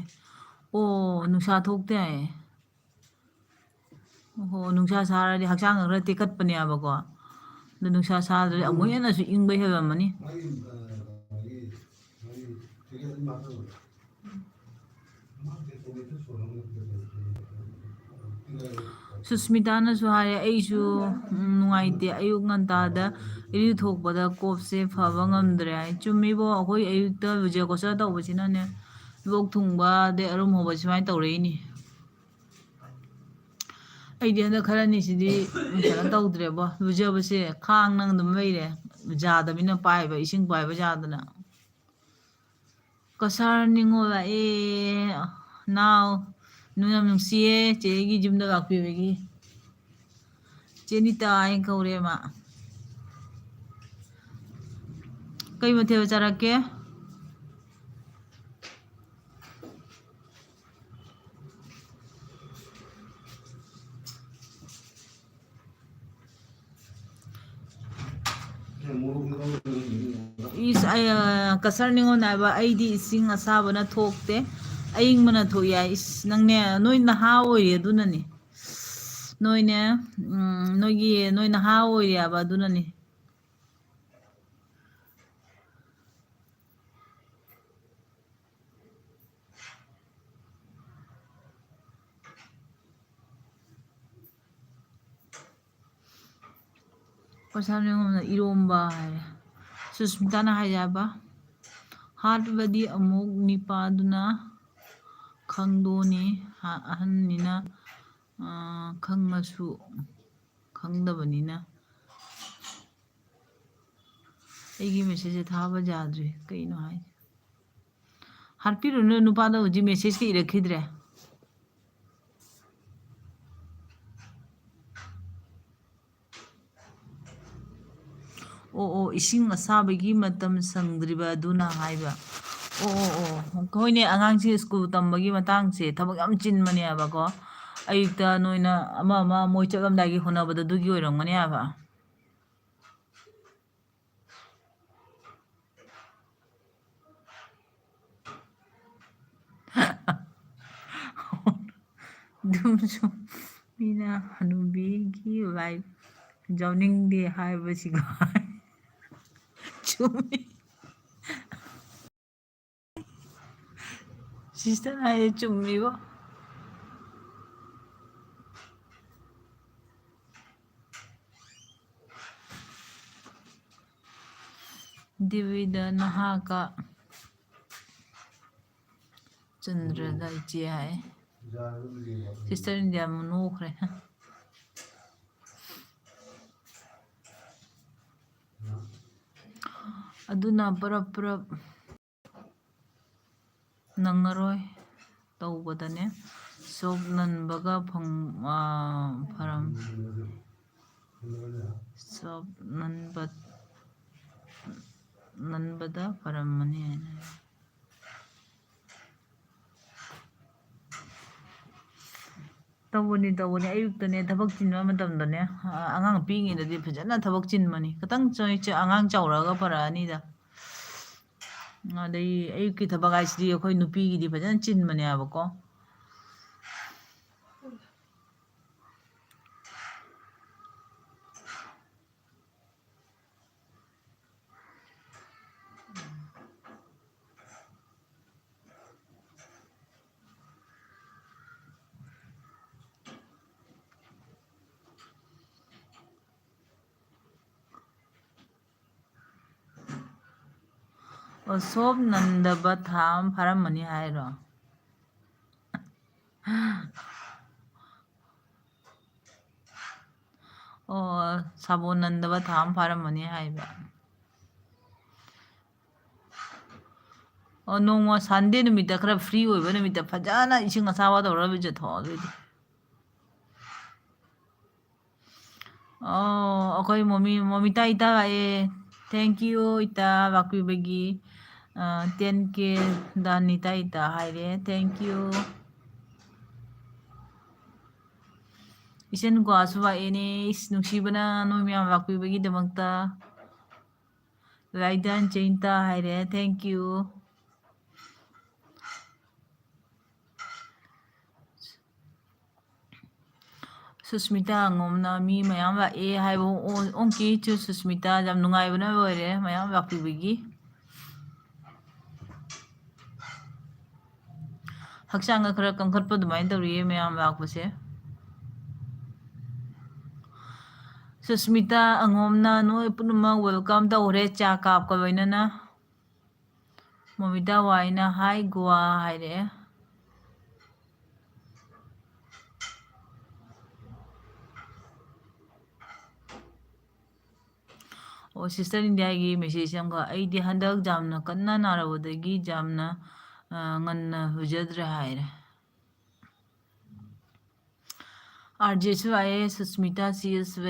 ꯑꯣ, ꯅꯨꯡꯁꯥ ꯊꯣꯛꯇꯦ ꯍꯥꯏꯌꯦ꯫ ꯑꯣꯍꯣ, ꯅꯨꯡꯁꯥ ꯁꯥꯔꯗꯤ ꯍꯛꯆꯥꯡꯒ ꯈꯔ ꯇꯦꯛꯈꯠꯄꯅꯦꯕꯀꯣ꯫ ꯑꯗꯣ ꯅꯨꯡꯁꯥ ꯁꯥꯗ꯭ꯔꯗꯤ ꯑꯃꯨꯛ ꯍꯦꯟꯅꯁꯨ ꯏꯪꯕ ꯍꯦꯜꯂꯝꯃꯅꯤ꯫ ꯁꯨꯁꯃꯤꯇꯥꯅꯁꯨ ꯍꯥꯏꯔꯦ, "ꯑꯩꯁꯨ, ꯎꯝ, ꯅꯨꯡꯉꯥꯏꯇꯦ꯫ ꯑꯌꯨꯛ ꯉꯟꯇꯥꯗ ꯏꯔꯨ ꯊꯣꯛꯄꯗ ꯀꯣꯞꯁꯦ ꯐꯕ ꯉꯝꯗ꯭ꯔꯦ" ꯍꯥꯏ꯫ ꯆꯨꯝꯃꯤꯕꯣ, ꯑꯩꯈꯣꯏ ꯑꯌꯨꯛꯇ ꯂꯨꯖ ꯒꯣꯁ ꯇꯧꯕꯁꯤꯅꯅꯦ, ꯂꯣꯛ ꯊꯨꯡꯕ, ꯑꯗꯩ ꯑꯔꯨꯝ ꯍꯧꯕ ꯁꯨꯃꯥꯏꯅ ꯇꯧꯔꯛꯏꯅꯤ꯫ ꯑꯩꯗꯤ ꯍꯟꯗꯛ ꯈꯔ ꯑꯅꯤꯁꯤꯗꯤ ꯀꯩꯅꯣ ꯇꯧꯗ꯭ꯔꯦꯕꯣ, ꯂꯨꯖꯕꯁꯦ ꯈꯥꯡꯅ ꯑꯗꯨꯝ ꯂꯩꯔꯦ, ꯌꯥꯗꯕꯅꯤꯅ ꯄꯥꯏꯕ, ꯏꯁꯤꯡ ꯄꯥꯏꯕ ꯌꯥꯗꯅ꯫ ꯀꯁꯥꯔ ꯅꯤꯉꯣꯜ ꯂꯥꯛꯑꯦ꯫ ꯅꯥꯎ, ꯅꯨꯡ ꯌꯥꯝ ꯅꯨꯡꯁꯤꯌꯦ, ꯆꯦꯒꯤ ꯌꯨꯝꯗ ꯂꯥꯛꯄꯤꯕꯒꯤ꯫ ꯆꯦ ꯅꯤꯇꯥ ꯍꯥꯏꯅ ꯀꯧꯔꯦ ꯃꯥ꯫ ꯀꯩ ꯃꯊꯦꯜ ꯆꯥꯔꯛꯀꯦ? ꯏꯁ, ꯑꯩ, ꯑ, ꯀꯁꯔ ꯅꯤꯉꯣꯜ ꯍꯥꯏꯕ, "ꯑꯩꯗꯤ ꯏꯁꯤꯡ ꯑꯁꯥꯕꯅ ꯊꯣꯛꯇꯦ, ꯑꯏꯪꯕꯅ ꯊꯣꯛꯏ" ꯍꯥꯏ꯫ ꯏꯁ, ꯅꯪꯅꯦ, ꯅꯣꯏ ꯅꯍꯥ ꯑꯣꯏꯔꯤ ꯑꯗꯨꯅꯅꯦ꯫ ꯅꯣꯏꯅꯦ, ꯎꯝ, ꯅꯣꯏꯒꯤ, ꯅꯣꯏ ꯅꯍꯥ ꯑꯣꯏꯔꯤ ꯍꯥꯏꯕ ꯑꯗꯨꯅꯅꯦ꯫ ꯀꯁꯥꯔ ꯅꯤꯉꯣꯜꯅ ꯏꯔꯣꯝꯕ ꯍꯥꯏꯔꯦ꯫ ꯁꯨꯁꯃꯤꯇꯥꯅ ꯍꯥꯏꯖꯕ, "ꯍꯥꯠꯄꯗꯤ ꯑꯃꯨꯛ ꯅꯤꯄꯥꯗꯨꯅ ꯈꯪꯗꯣꯛꯑꯅꯤ, ꯑ-, ꯑꯍꯟꯅꯤꯅ, ꯑ, ꯈꯪꯉꯁꯨ ꯈꯪꯗꯕꯅꯤꯅ"꯫ ꯑꯩꯒꯤ ꯃꯦꯁꯦꯖꯁꯦ ꯊꯥꯕ ꯌꯥꯗ꯭ꯔꯤ, ꯀꯩꯅꯣ ꯍꯥꯏꯁꯦ? ꯍꯥꯠꯄꯤꯔꯨꯅꯨ, ꯅꯨꯄꯥꯗꯣ ꯍꯧꯖꯤꯛ ꯃꯦꯁꯦꯖꯀ ꯏꯔꯛꯈꯤꯗ꯭ꯔꯦ꯫ ꯑꯣ, ꯑꯣ, ꯏꯁꯤꯡ ꯑꯁꯥꯕꯒꯤ ꯃꯇꯝ ꯁꯪꯗ꯭ꯔꯤꯕ ꯑꯗꯨꯅ ꯍꯥꯏꯕ꯫ ꯑꯣ, ꯑꯣ, ꯑꯣ, ꯍꯣꯏꯅꯦ, ꯑꯉꯥꯡꯁꯤꯡ ꯁ꯭ꯀꯨꯜ ꯇꯝꯕꯒꯤ ꯃꯇꯥꯡꯁꯦ ꯊꯕꯛ ꯌꯥꯝ ꯆꯤꯟꯕꯅꯦꯕꯀꯣ꯫ ꯑꯌꯨꯛꯇ ꯅꯣꯏꯅ ꯑꯃ ꯑꯃ ꯃꯣꯏ ꯆꯠꯂꯝꯗꯥꯏꯒꯤ ꯍꯣꯠꯅꯕꯗ ꯑꯗꯨꯒꯤ ꯑꯣꯏꯔꯝꯒꯅꯤ ꯍꯥꯏꯕ꯫ ꯑꯗꯨꯝꯁꯨ ꯃꯤꯅ ꯍꯅꯨꯕꯤꯒꯤ ꯂꯥꯏꯐ ꯌꯥꯎꯅꯤꯡꯗꯦ ꯍꯥꯏꯕꯁꯤꯒ ꯆꯨꯝꯃꯤ꯫ ꯁꯤꯁꯇꯔ ꯍꯥꯏꯌꯦ ꯆꯨꯝꯃꯤꯕꯣ꯫ ꯗꯤꯕꯤꯗ ꯅꯍꯥꯀ ꯆꯟꯗ꯭ꯔꯗ ꯏꯆꯦ ꯍꯥꯏ꯫ Sister India ꯅꯣꯛꯈ꯭ꯔꯦ꯫ ꯑꯗꯨꯅ ꯄꯔꯞ ꯄꯔꯞ ꯅꯪꯉꯔꯣꯏ ꯇꯧꯕꯗꯅꯦ꯫ ꯁꯣꯞ ꯅꯟꯕꯒ ꯐꯪ-, ꯑꯥ, ꯐꯔꯝ-, ꯁꯣꯞ ꯅꯟꯕ-, ꯅꯟꯕꯗ ꯐꯔꯝꯃꯅꯤ ꯍꯥꯏꯅ꯫ ꯇꯧꯕꯅꯤ, ꯇꯧꯕꯅꯤ꯫ ꯑꯌꯨꯛꯇꯅꯦ, ꯊꯕꯛ ꯆꯤꯟꯕ ꯃꯇꯝꯗꯅꯦ, ꯑ-, ꯑꯉꯥꯡ ꯄꯤꯛꯏꯉꯩꯗꯗꯤ ꯐꯖꯅ ꯊꯕꯛ ꯆꯤꯟꯕꯅꯤ꯫ ꯈꯤꯇꯪ ꯆ-, ꯆ-, ꯑꯉꯥꯡ ꯆꯥꯎꯔꯛꯑꯒ ꯐꯔꯛꯑꯅꯤꯗ꯫ ꯑꯗꯩ ꯑꯌꯨꯛꯀꯤ ꯊꯕꯛ ꯍꯥꯏꯁꯤꯗꯤ ꯑꯩꯈꯣꯏ ꯅꯨꯄꯤꯒꯤꯗꯤ ꯐꯖꯅ ꯆꯤꯟꯕꯅꯦꯕꯀꯣ꯫ ꯑꯣ, ꯁꯣꯞ ꯅꯟꯗꯕ ꯊꯥ ꯑꯃ ꯐꯥꯔꯝꯃꯅꯤ ꯍꯥꯏꯔꯣ? ꯑꯣ, ꯁꯥꯕꯣꯟ ꯅꯟꯗꯕ ꯊꯥ ꯑꯃ ꯐꯥꯔꯝꯃꯅꯤ ꯍꯥꯏꯕ꯫ ꯑꯣ, ꯅꯣꯡꯃ Sunday ꯅꯨꯃꯤꯠꯇ ꯈꯔ free ꯑꯣꯏꯕ ꯅꯨꯃꯤꯠꯇ ꯐꯖꯅ ꯏꯁꯤꯡ ꯑꯁꯥꯕ ꯇꯧꯔꯒ ꯂꯨꯖꯊꯣꯛꯑꯣ ꯑꯗꯨꯑꯣꯏꯗꯤ꯫ ꯑꯣ, ꯑꯩꯈꯣꯏ ꯃꯣꯃꯤ-, ꯃꯣꯃꯤꯇꯥ ꯏꯇꯥ ꯂꯥꯛꯑꯦ꯫ Thank you ꯏꯇꯥ ꯂꯥꯛꯄꯤꯕꯒꯤ꯫ ꯑ, ten K done ꯏꯇꯥ ꯏꯇꯥ ꯍꯥꯏꯔꯦ꯫ Thank you꯫ ꯏꯆꯟ ꯀ꯭ꯋꯥꯁꯨ ꯂꯥꯛꯑꯦꯅꯦ꯫ ꯏꯁ, ꯅꯨꯡꯁꯤꯕꯅ ꯅꯣꯏ ꯃꯌꯥꯝ ꯂꯥꯛꯄꯤꯕꯒꯤꯗꯃꯛꯇ꯫ ꯂꯥꯏꯗꯥꯟ ꯆꯦꯡꯇ ꯍꯥꯏꯔꯦ꯫ Thank you꯫ ꯁꯨꯁꯃꯤꯇꯥ ꯑꯉꯣꯝꯅ ꯃꯤ ꯃꯌꯥꯝ ꯂꯥꯛꯑꯦ ꯍꯥꯏꯕ꯫ ꯑꯣ, okay, ꯏꯆꯦ ꯁꯨꯁꯃꯤꯇꯥ, ꯌꯥꯝ ꯅꯨꯡꯉꯥꯏꯕꯅ ꯂꯣꯏꯔꯦ ꯃꯌꯥꯝ ꯂꯥꯛꯄꯤꯕꯒꯤ꯫ ꯍꯛꯆꯥꯡꯒ ꯈꯔ ꯀꯟꯈꯠꯄ ꯑꯗꯨꯃꯥꯏꯅ ꯇꯧꯔꯤꯌꯦ ꯃꯌꯥꯝ ꯂꯥꯛꯄꯁꯦ꯫ ꯁꯨꯁꯃꯤꯇꯥ ꯑꯉꯣꯝꯅ ꯅꯣꯏ ꯄꯨꯝꯅꯃꯛ welcome ꯇꯧꯈ꯭ꯔꯦ, ꯆꯥ ꯀꯥꯞꯀ ꯂꯣꯏꯅꯅ꯫ ꯃꯣꯃꯤꯇꯥ ꯋꯥꯏꯅ "Hi ꯒꯣꯋꯥ" ꯍꯥꯏꯔꯛꯑꯦ꯫ ꯑꯣ, sister ꯏꯟꯗꯤꯌꯥꯒꯤ message ꯑꯃꯒ, "ꯑꯩꯗꯤ ꯍꯟꯗꯛ ꯌꯥꯝꯅ ꯀꯟꯅ ꯅꯥꯔꯨꯕꯗꯒꯤ ꯌꯥꯝꯅ, ꯑ, ꯉꯟꯅ ꯂꯨꯖꯗ꯭ꯔꯦ" ꯍꯥꯏꯔꯦ꯫ ꯑꯥꯔ ꯖꯦꯁꯨ ꯂꯥꯛꯑꯦ, "ꯁꯨꯁꯃꯤꯇꯥ ꯁꯤ ꯑꯦꯁ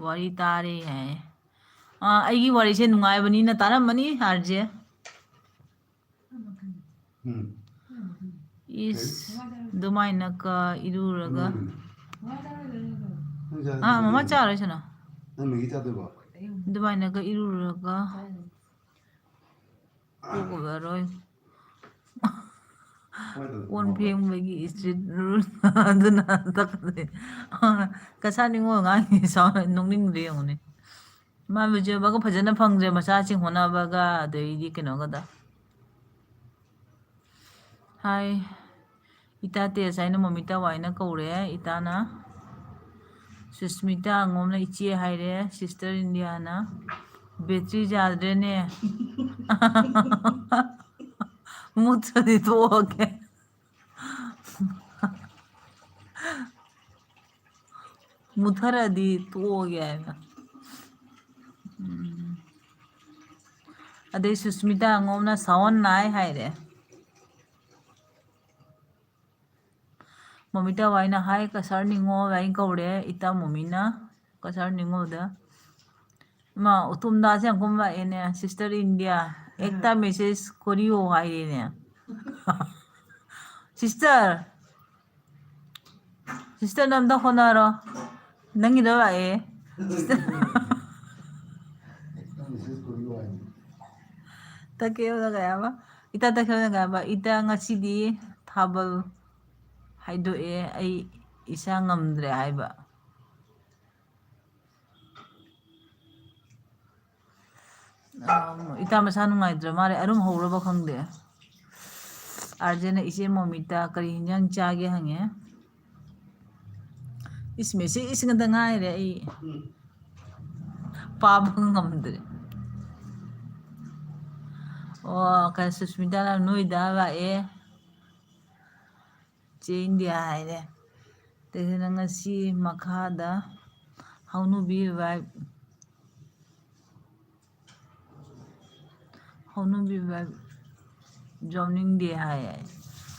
ꯋꯥꯔꯤ ꯇꯥꯔꯦ" ꯍꯥꯏ꯫ ꯑꯥ, ꯑꯩꯒꯤ ꯋꯥꯔꯤꯁꯦ ꯅꯨꯡꯉꯥꯏꯕꯅꯤꯅ ꯇꯥꯔꯝꯃꯅꯤ, ꯑꯥꯔ ꯖꯦ꯫ ꯎꯝ꯫ ꯏꯁ, ꯑꯗꯨꯃꯥꯏꯅꯀ ꯏꯔꯨꯔꯒ꯫ ꯎꯝ꯫ ꯑꯥ, ꯃꯃꯥ ꯆꯥꯔꯣꯏ ꯁꯅꯥ꯫ ꯅꯪ ꯃꯦꯒꯤ ꯆꯥꯗꯣꯏꯕꯣ? ꯑꯗꯨꯃꯥꯏꯅꯒ ꯏꯔꯨꯔꯒ꯫ ꯀꯣꯛ ꯎꯔꯔꯣꯏ꯫ ꯀꯣꯟ ꯐꯦꯡꯕꯒꯤ street rule ꯑꯗꯨꯅ ꯇꯛꯀꯗꯣꯏ꯫ ꯀꯁꯥ ꯅꯤꯡꯉꯣꯜ ꯉꯥꯡꯉꯤ ꯁꯥꯎ-, ꯅꯣꯛꯅꯤꯡꯗ꯭ꯔꯦ ꯌꯦꯡꯉꯨꯅꯦ꯫ ꯃꯥ ꯂꯨꯖꯕꯒ ꯐꯖꯅ ꯐꯪꯗ꯭ꯔꯦ, ꯃꯆꯥꯁꯤꯡ ꯍꯣꯠꯅꯕꯒ ꯑꯗꯩꯗꯤ ꯀꯩꯅꯣꯒꯗ꯫ ꯍꯥꯏ꯫ ꯏꯇꯥ ꯇꯦꯖ ꯍꯥꯏꯅ ꯃꯣꯃꯤꯇꯥ ꯋꯥꯏꯅ ꯀꯧꯔꯦ, ꯏꯇꯥꯅ꯫ ꯁꯨꯁꯃꯤꯇꯥ ꯑꯉꯣꯝꯅ ꯏꯆꯦ ꯍꯥꯏꯔꯦ, sister ꯏꯟꯗꯤꯌꯥꯅ꯫ Battery ꯌꯥꯗ꯭ꯔꯦꯅꯦ꯫ ꯃꯨꯠꯇ꯭ꯔꯗꯤ ꯇꯣꯛꯑꯒꯦ꯫ ꯃꯨꯠꯊꯔꯗꯤ ꯇꯣꯛꯑꯒꯦ ꯍꯥꯏꯕ꯫ ꯎꯝ꯫ ꯑꯗꯩ ꯁꯨꯁꯃꯤꯇꯥ ꯑꯉꯣꯝꯅ ꯁꯥꯎꯟ ꯅꯥꯏ ꯍꯥꯏꯔꯦ꯫ ꯃꯣꯃꯤꯇꯥ ꯋꯥꯏꯅ ꯍꯥꯏ ꯀꯁꯥꯔ ꯅꯤꯉꯣꯜ ꯍꯥꯏꯅ ꯀꯧꯔꯦ ꯏꯇꯥ ꯃꯣꯃꯤꯅ꯫ ꯀꯁꯥꯔ ꯅꯤꯉꯣꯜꯗ ꯏꯃꯥ ꯎꯇꯨꯝꯗꯥꯁꯦ ꯌꯥꯝ ꯀꯨꯝ ꯂꯥꯛꯑꯦꯅꯦ꯫ ꯁꯤꯁꯇꯔ ꯏꯟꯗꯤꯌꯥ ꯑꯦꯛꯇ ꯃꯦꯁꯦꯖ ꯀꯣꯔꯤꯌꯣ ꯍꯥꯏꯔꯦꯅꯦ꯫ ꯁꯤꯁꯇꯔ, ꯁꯤꯁꯇꯔ ꯅꯝꯗ ꯍꯣꯠꯅꯔꯣ꯫ ꯅꯪꯒꯤꯗꯣ ꯂꯥꯛꯑꯦ꯫ ꯇꯀꯦꯜꯗ ꯀꯩ ꯍꯥꯏꯕ? ꯏꯇꯥ ꯇꯀꯦꯜꯗ ꯀꯩ ꯍꯥꯏꯕ? ꯏꯇꯥ ꯉꯁꯤꯗꯤ ꯊꯥꯕꯜ ꯍꯥꯏꯗꯣꯛꯑꯦ, ꯑꯩ ꯏꯁꯥ ꯉꯝꯗ꯭ꯔꯦ ꯍꯥꯏꯕ꯫ ꯑꯝ, ꯏꯇꯥ ꯃꯁꯥ ꯅꯨꯡꯉꯥꯏꯇ꯭ꯔ ꯃꯥꯜꯂꯦ, ꯑꯔꯨꯝ ꯍꯧꯔꯕ ꯈꯪꯗꯦ꯫ ꯑꯥꯔꯖꯦꯅ ꯏꯆꯦ ꯃꯣꯃꯤꯇꯥ ꯀꯔꯤ ꯍꯤꯟꯖꯥꯡ ꯆꯥꯒꯦ ꯍꯪꯉꯦ꯫ ꯏꯁ, ꯃꯦꯁꯦꯖ ꯉꯥꯛꯇ ꯉꯥꯏꯔꯦ ꯑꯩ꯫ ꯄꯥꯕ ꯉꯝꯗ꯭ꯔꯦ꯫ ꯑꯣ, ꯀꯩꯅꯣ, ꯁꯨꯁꯃꯤꯇꯥꯅ ꯅꯣꯏꯗ ꯂꯥꯛꯑꯦ꯫ ꯆꯦ ꯏꯟꯗꯤꯌꯥ ꯍꯥꯏꯔꯦ꯫ ꯑꯗꯩꯗꯨꯅ ꯉꯁꯤ ꯃꯈꯥꯗ ꯍꯧꯅꯨꯕꯤ ꯔꯤꯚꯥꯏꯞ, ꯍꯧꯅꯨꯕꯤ ꯔꯤꯚꯥꯏꯞ ꯌꯥꯎꯅꯤꯡꯗꯦ ꯍꯥꯏ꯫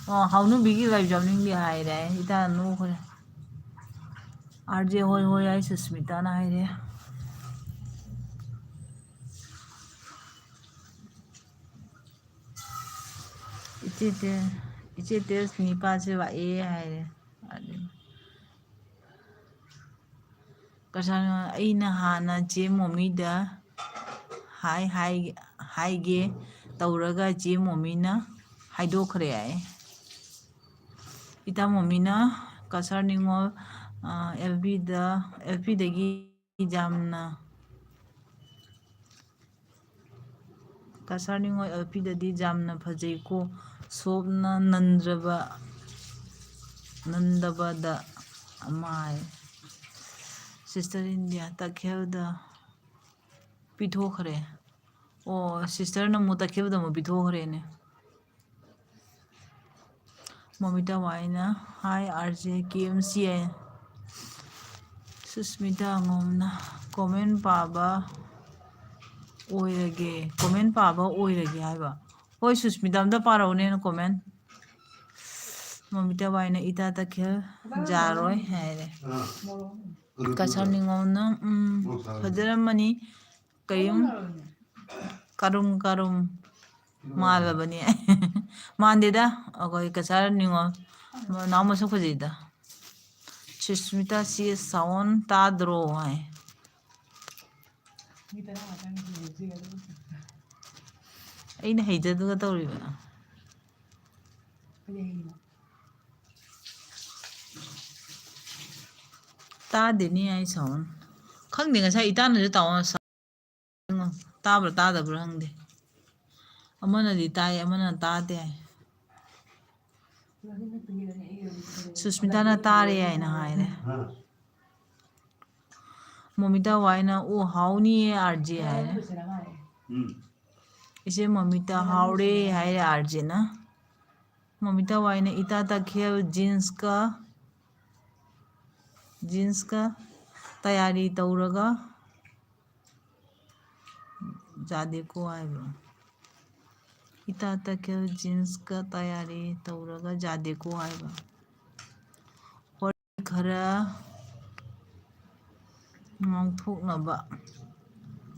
ꯑꯣ, ꯍꯧꯅꯨꯕꯤꯒꯤ ꯔꯤꯚꯥꯏꯞ ꯌꯥꯎꯅꯤꯡꯗꯦ ꯍꯥꯏꯔꯦ꯫ ꯏꯇꯥ ꯅꯣꯛꯈ꯭ꯔꯦ꯫ ꯑꯥꯔ ꯖꯦ ꯍꯣꯏ ꯍꯣꯏ ꯍꯥꯏ ꯁꯨꯁꯃꯤꯇꯥꯅ ꯍꯥꯏꯔꯦ꯫ ꯏꯆꯦ ꯇꯦ-, ꯏꯆꯦ ꯇꯦꯖ ꯅꯤꯄꯥꯁꯦ ꯂꯥꯛꯑꯦ ꯍꯥꯏꯔꯦ꯫ ꯑꯗꯨ ꯀꯁꯥꯔ, ꯑꯩꯅ ꯍꯥꯟꯅ ꯆꯦ ꯃꯣꯃꯤꯗ ꯍꯥꯏ, ꯍꯥꯏ, ꯍꯥꯏꯒꯦ ꯇꯧꯔꯒ ꯆꯦ ꯃꯣꯃꯤꯅ ꯍꯥꯏꯗꯣꯛꯈ꯭ꯔꯦ ꯍꯥꯏ꯫ ꯏꯇꯥ ꯃꯣꯃꯤꯅ ꯀꯁꯥꯔ ꯅꯤꯉꯣꯜ, ꯑ, ꯑꯦꯜ ꯄꯤꯗ, ꯑꯦꯜ ꯄꯤꯗꯒꯤ ꯌꯥꯝꯅ ꯀꯁꯥꯔ ꯅꯤꯉꯣꯜ ꯑꯦꯜ ꯄꯤꯗꯗꯤ ꯌꯥꯝꯅ ꯐꯖꯩꯀꯣ꯫ ꯁꯣꯞꯅ ꯅꯟꯗ꯭ꯔꯕ, ꯅꯟꯗꯕꯗ ꯑꯃ ꯍꯥꯏ꯫ Sister India ꯇꯈꯦꯜꯗ ꯄꯤꯊꯣꯛꯈ꯭ꯔꯦ꯫ ꯑꯣ, ꯁꯤꯁꯇꯔꯅ ꯑꯃꯨꯛ ꯇꯈꯦꯜꯗ ꯑꯃꯨꯛ ꯄꯤꯊꯣꯛꯈ꯭ꯔꯦꯅꯦ꯫ ꯃꯣꯃꯤꯇꯥ ꯋꯥꯏꯅ, "Hi R J K M C I." Susmita ꯑꯉꯣꯝꯅ, "Comment ꯄꯥꯕ ꯑꯣꯏꯔꯒꯦ, ꯀꯣꯃꯦꯟ ꯄꯥꯕ ꯑꯣꯏꯔꯒꯦ ꯍꯥꯏꯕ꯫ ꯍꯣꯏ, ꯁꯨꯁꯃꯤꯇꯥ, ꯑꯝꯇ ꯄꯥꯔꯛꯎꯅꯦ ꯅꯪ ꯀꯣꯃꯦꯟ꯫ ꯃꯃꯤꯇꯥ ꯋꯥꯏꯅ ꯏꯇꯥ ꯇꯛꯈꯦꯜ ꯖꯥꯔꯣꯏ ꯍꯥꯏꯔꯦ꯫ ꯀꯁꯥꯔ ꯅꯤꯉꯣꯝꯅ, ꯎꯝ, ꯐꯖꯔꯝꯃꯅꯤ꯫ ꯀꯔꯤꯝ ꯀꯔꯨꯝ ꯀꯔꯨꯝ ꯃꯥꯜꯂꯕꯅꯤ꯫ ꯃꯥꯟꯗꯦꯗ, ꯑꯩꯈꯣꯏ ꯀꯁꯥꯔ ꯅꯤꯉꯣꯜ ꯃꯅꯥꯎ ꯃꯁꯛ ꯐꯖꯩꯗ꯫ ꯁꯨꯁꯃꯤꯇꯥ ꯁꯤ ꯁꯥꯎꯟ ꯇꯥꯗ꯭ꯔꯣ ꯍꯥꯏ꯫ ꯑꯩꯅ ꯍꯩꯖꯗꯨꯒ ꯇꯧꯔꯤꯕ꯫ ꯇꯥꯗꯦꯅꯦ ꯑꯩ ꯁꯥꯎꯟ꯫ ꯈꯪꯗꯦ, ꯉꯁꯥꯏ ꯏꯇꯥꯅꯁꯨ ꯇꯥꯎꯑꯣ ꯁꯥꯎꯟ꯫ ꯇꯥꯕ꯭ꯔꯥ ꯇꯥꯗꯕ꯭ꯔꯥ ꯈꯪꯗꯦ꯫ ꯑꯃꯅꯗꯤ ꯇꯥꯏ, ꯑꯃꯅ ꯇꯥꯗꯦ ꯍꯥꯏ꯫ ꯁꯨꯁꯃꯤꯇꯥꯅ ꯇꯥꯔꯦ ꯍꯥꯏꯅ ꯍꯥꯏꯔꯦ꯫ ꯃꯣꯃꯤꯇꯥ ꯋꯥꯏꯅ "ꯑꯣ ꯍꯥꯎꯅꯤꯌꯦ ꯑꯥꯔ ꯖꯦ" ꯍꯥꯏꯔꯦ꯫ ꯏꯆꯦ ꯃꯣꯃꯤꯇꯥ ꯍꯥꯎꯔꯦ ꯍꯥꯏꯔꯦ ꯑꯥꯔ ꯖꯦꯅ꯫ ꯃꯣꯃꯤꯇꯥ ꯋꯥꯏꯅ "ꯏꯇꯥ ꯇꯛꯈꯦꯜ ꯖꯤꯟꯁꯀ, ꯖꯤꯟꯁꯀ ꯇꯌꯥꯔꯤ ꯇꯧꯔꯒ ꯖꯥꯗꯦꯀꯣ" ꯍꯥꯏꯕ꯭ꯔꯣ? "ꯏꯇꯥ ꯇꯛꯈꯦꯜ ꯖꯤꯟꯁꯀ ꯇꯌꯥꯔꯤ ꯇꯧꯔꯒ ꯖꯥꯗꯦꯀꯣ" ꯍꯥꯏꯕ꯫ ꯈꯔ ꯉꯥꯡꯊꯣꯛꯅꯕ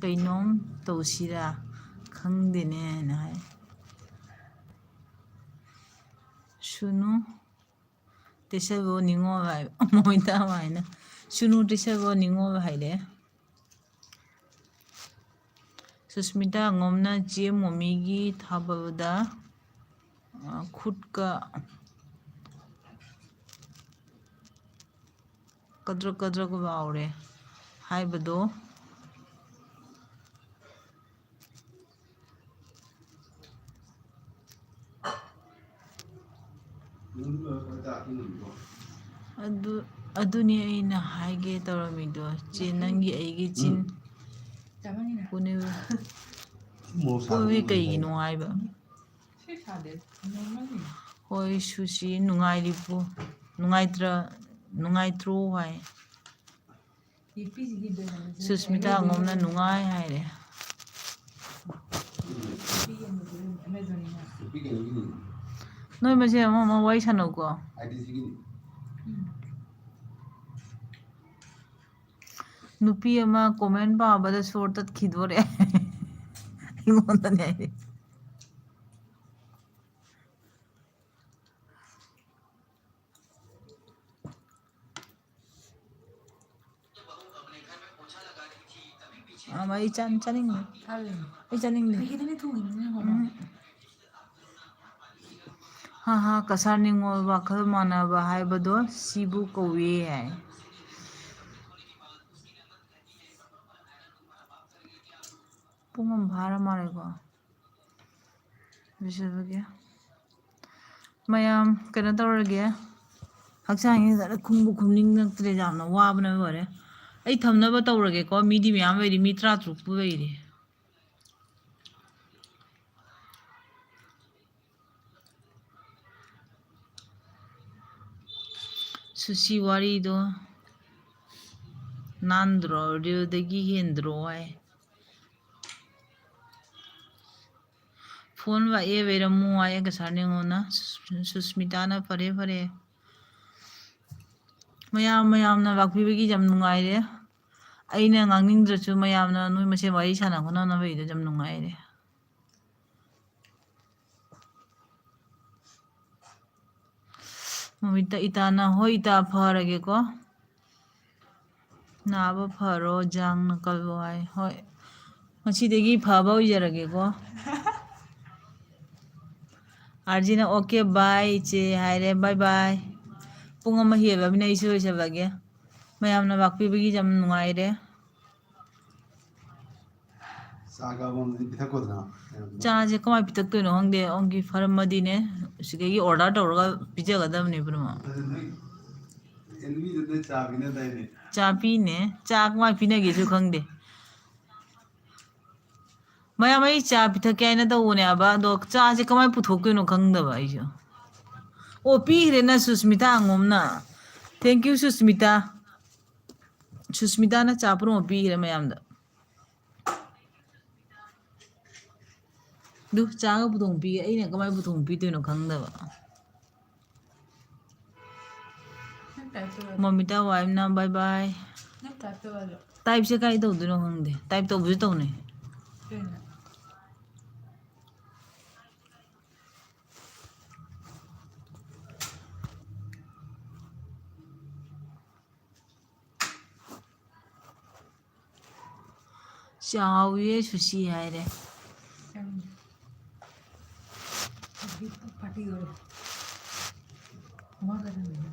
ꯀꯩꯅꯣꯝ ꯇꯧꯁꯤꯔꯥ ꯈꯪꯗꯦꯅꯦ ꯍꯥꯏꯅ ꯍꯥꯏ꯫ ꯁꯨꯅꯨ ꯇꯦꯁꯦꯜꯕꯣ ꯅꯤꯉꯣꯜ ꯍꯥꯏ, ꯃꯣꯏꯗ ꯍꯥꯏꯅ꯫ ꯁꯨꯅꯨ ꯇꯦꯁꯦꯜꯕꯣ ꯅꯤꯉꯣꯜ ꯍꯥꯏꯔꯦ꯫ ꯁꯨꯁꯃꯤꯇꯥ ꯑꯉꯣꯝꯅ ꯆꯦ ꯃꯣꯃꯤꯒꯤ ꯊꯥꯕꯗ, ꯑ, ꯈꯨꯠꯀ ꯀꯗ꯭ꯔꯛ ꯀꯗ꯭ꯔꯛ ꯂꯥꯎꯔꯦ ꯍꯥꯏꯕꯗꯣ꯫ ꯑꯗꯨ, ꯑꯗꯨꯅꯤ ꯑꯩꯅ ꯍꯥꯏꯒꯦ ꯇꯧꯔꯝꯃꯤꯗꯣ, ꯆꯦ, ꯅꯪꯒꯤ ꯑꯩꯒꯤ ꯆꯤꯟ ꯎꯝ꯫ ꯄꯨꯅꯦ-, ꯃꯣꯔꯣꯛ ꯁꯥꯕꯗꯤ ꯄꯨꯕꯤ ꯀꯩꯒꯤꯅꯣ ꯍꯥꯏꯕ? ꯍꯣꯏ, ꯁꯨꯁꯤ ꯅꯨꯡꯉꯥꯏꯔꯤꯕꯣ? ꯅꯨꯡꯉꯥꯏꯇ꯭ꯔ-, ꯅꯨꯡꯉꯥꯏꯇ꯭ꯔꯣ ꯍꯥꯏ꯫ ꯁꯨꯁꯃꯤꯇꯥ ꯑꯉꯣꯝꯅ ꯅꯨꯡꯉꯥꯏ ꯍꯥꯏꯔꯦ꯫ ꯅꯣꯏ ꯃꯁꯦ ꯑꯃ ꯑꯃ ꯋꯥꯔꯤ ꯁꯥꯟꯅꯧꯀꯣ꯫ ꯅꯨꯄꯤ ꯑꯃ comment ꯄꯥꯕꯗ ꯁꯣꯔ ꯇꯠꯈꯤꯗꯣꯔꯦ꯫ ꯑꯩꯉꯣꯟꯗꯅꯦ ꯍꯥꯏꯔꯦ꯫ ꯑꯥ, ꯑꯩ ꯆꯥꯅꯤꯡꯗꯦ꯫ ꯑꯩ ꯆꯥꯅꯤꯡꯗꯦ꯫ ꯎꯝ꯫ ꯍꯥ ꯍꯥ, ꯀꯁꯥꯔ ꯅꯤꯉꯣꯜ ꯋꯥꯈꯜ ꯃꯥꯟꯅꯕ ꯍꯥꯏꯕꯗꯣ ꯁꯤꯕꯨ ꯀꯧꯏ ꯍꯥꯏ꯫ ꯄꯨꯡ ꯑꯃ ꯐꯥꯔ ꯃꯥꯜꯂꯦꯀꯣ꯫ ꯂꯣꯏꯁꯤꯜꯂꯒꯦ꯫ ꯃꯌꯥꯝ ꯀꯩꯅꯣ ꯇꯧꯔꯒꯦ꯫ ꯍꯛꯆꯥꯡꯁꯦ ꯈꯨꯝꯕꯨ ꯈꯨꯝꯅꯤꯡꯉꯛꯇ꯭ꯔꯦ, ꯌꯥꯝꯅ ꯋꯥꯕꯅ ꯂꯣꯏꯔꯦ꯫ ꯑꯩ ꯊꯝꯅꯕ ꯇꯧꯔꯒꯦꯀꯣ꯫ ꯃꯤꯗꯤ ꯃꯌꯥꯝ ꯂꯩꯔꯤ, ꯃꯤ ꯇꯔꯥꯇꯔꯨꯛꯄꯨ ꯂꯩꯔꯤ꯫ ꯁꯨꯁꯤ ꯋꯥꯔꯤꯗꯣ ꯅꯥꯟꯗ꯭ꯔꯣ? ꯔꯤꯜꯗꯒꯤ ꯍꯦꯟꯗ꯭ꯔꯣ ꯍꯥꯏ꯫ ꯐꯣꯟ ꯂꯥꯛꯑꯦ, ꯕꯩꯔꯝꯃꯨ ꯍꯥꯏꯌꯦ ꯀꯁꯥꯔ ꯅꯤꯉꯣꯜꯅ꯫ ꯁꯨꯁꯃꯤꯇꯥꯅ ꯐꯔꯦ, ꯐꯔꯦ꯫ ꯃꯌꯥꯝ, ꯃꯌꯥꯝꯅ ꯂꯥꯛꯄꯤꯕꯒꯤ ꯌꯥꯝ ꯅꯨꯡꯉꯥꯏꯔꯦ꯫ ꯑꯩꯅ ꯉꯥꯡꯅꯤꯡꯗ꯭ꯔꯁꯨ ꯃꯌꯥꯝꯅ ꯅꯣꯏ ꯃꯁꯦꯟ ꯋꯥꯔꯤ ꯁꯥꯟꯅ ꯈꯣꯠꯅꯅꯕꯒꯤꯗ ꯌꯥꯝ ꯅꯨꯡꯉꯥꯏꯔꯦ꯫ ꯃꯃꯤꯇꯥ, ꯏꯇꯥꯅ, ꯍꯣꯏ ꯏꯇꯥ, ꯐꯔꯒꯦꯀꯣ꯫ ꯅꯥꯕ ꯐꯔꯣ, ꯖꯥꯡꯅ ꯀꯜꯂꯣ ꯍꯥꯏ꯫ ꯍꯣꯏ, ꯉꯁꯤꯗꯒꯤ ꯐꯕ ꯑꯣꯏꯖꯔꯒꯦꯀꯣ꯫ ꯑꯥꯔꯖꯤꯅ, "ꯑꯣꯀꯦ, ꯕꯥꯏ, ꯏꯆꯦ," ꯍꯥꯏꯔꯦ꯫ ꯕꯥꯏ ꯕꯥꯏ꯫ ꯄꯨꯡ ꯑꯃ ꯍꯦꯜꯂꯕꯅꯤꯅ ꯑꯩꯁꯨ ꯂꯣꯏꯁꯤꯜꯂꯒꯦ꯫ ꯃꯌꯥꯝꯅ ꯂꯥꯛꯄꯤꯕꯒꯤ ꯌꯥꯝ ꯅꯨꯡꯉꯥꯏꯔꯦ꯫ ꯆꯥꯒ ꯑꯃꯃꯝꯗꯤ ꯄꯤꯊꯛꯈꯣꯗꯅ꯫ ꯆꯥꯁꯦ ꯀꯃꯥꯏꯅ ꯄꯤꯊꯛꯇꯣꯏꯅꯣ ꯈꯪꯗꯦ꯫ ꯑꯣꯟꯒꯤ ꯐꯔꯝꯃꯗꯤꯅꯦ, ꯁꯤꯗꯒꯤ order ꯇꯧꯔꯒ ꯄꯤꯖꯒꯗꯕꯅꯦ ꯄꯨꯝꯅꯃꯛ꯫ ꯑꯗꯨ ꯅꯣꯏ ꯑꯦꯟꯕꯤꯗꯨꯗ ꯆꯥ ꯄꯤꯅꯗꯥꯏꯅꯦ? ꯆꯥ ꯄꯤꯅꯦ꯫ ꯆꯥ ꯀꯃꯥꯏꯅ ꯄꯤꯅꯒꯦꯁꯨ ꯈꯪꯗꯦ꯫ ꯃꯌꯥꯝ, ꯑꯩ ꯆꯥ ꯄꯤꯊꯛꯀꯦ ꯍꯥꯏꯅ ꯇꯧꯕꯅꯦꯕ, ꯑꯗꯣ ꯆꯥꯁꯦ ꯀꯃꯥꯏꯅ ꯄꯨꯊꯣꯛꯇꯣꯏꯅꯣ ꯈꯪꯗꯕ ꯑꯩꯁꯨ꯫ ꯑꯣ, ꯄꯤꯈ꯭ꯔꯦꯅ ꯁꯨꯁꯃꯤꯇꯥ ꯑꯉꯣꯝꯅ꯫ Thank you, Susmita. ꯁꯨꯁꯃꯤꯇꯥꯅ ꯆꯥ ꯄꯨꯝꯅꯃꯛ ꯄꯤꯈ꯭ꯔꯦ ꯃꯌꯥꯝꯗ꯫ ꯑꯗꯨ ꯆꯥꯒ ꯄꯨꯊꯣꯡ ꯄꯤꯒꯦ, ꯑꯩꯅ ꯀꯃꯥꯏꯅ ꯄꯨꯊꯣꯡ ꯄꯤꯗꯣꯏꯅꯣ ꯈꯪꯗꯕ꯫ ꯅꯪ type ꯇꯧꯔꯣ꯫ ꯃꯃꯤꯇꯥ ꯋꯥꯏꯝꯅ bye bye꯫ ꯅꯪ type ꯇꯧꯔꯣ꯫ Typeꯁꯦ ꯀꯥꯏ ꯇꯧꯗꯣꯏꯅꯣ ꯈꯪꯗꯦ꯫ Type ꯇꯧꯕꯁꯨ ꯇꯧꯅꯩ꯫ ꯀꯩꯅꯣ? ꯆꯥꯎꯋꯦ ꯁꯨꯁꯤ ꯍꯥꯏꯔꯦ꯫ ꯄꯥꯔꯇꯤ ꯑꯣꯏꯔꯦ꯫ ꯃꯥ ꯀꯩꯗꯧꯔꯤꯅꯣ?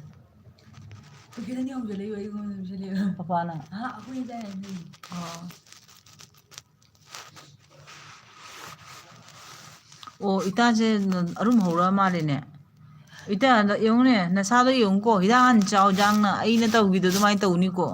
ꯄꯦꯀꯦꯠ ꯑꯅꯤ ꯑꯍꯨꯝꯁꯦ ꯂꯩꯌꯨ, ꯑꯩꯉꯣꯟꯗ ꯄꯤꯁꯜꯂꯛꯑꯦ꯫ ꯄꯄꯥꯅ? ꯑꯍꯥ, ꯑꯩꯈꯣꯏ ꯏꯆꯥ ꯍꯥꯏꯕꯅꯤ꯫ ꯑꯣ꯫ ꯑꯣ, ꯏꯇꯥꯁꯦ ꯑꯔꯨꯝ ꯍꯧꯔ ꯃꯥꯜꯂꯦꯅꯦ꯫ ꯏꯇꯥ, ꯌꯦꯡꯉꯨꯅꯦ, ꯅꯁꯥꯗꯣ ꯌꯦꯡꯉꯨꯀꯣ, ꯍꯤꯗꯥꯛ ꯍꯥꯟꯅ ꯆꯥꯎ, ꯌꯥꯡꯅ ꯑꯩꯅ ꯇꯧꯈꯤꯗꯣ ꯑꯗꯨꯃꯥꯏꯅ ꯇꯧꯅꯤꯀꯣ꯫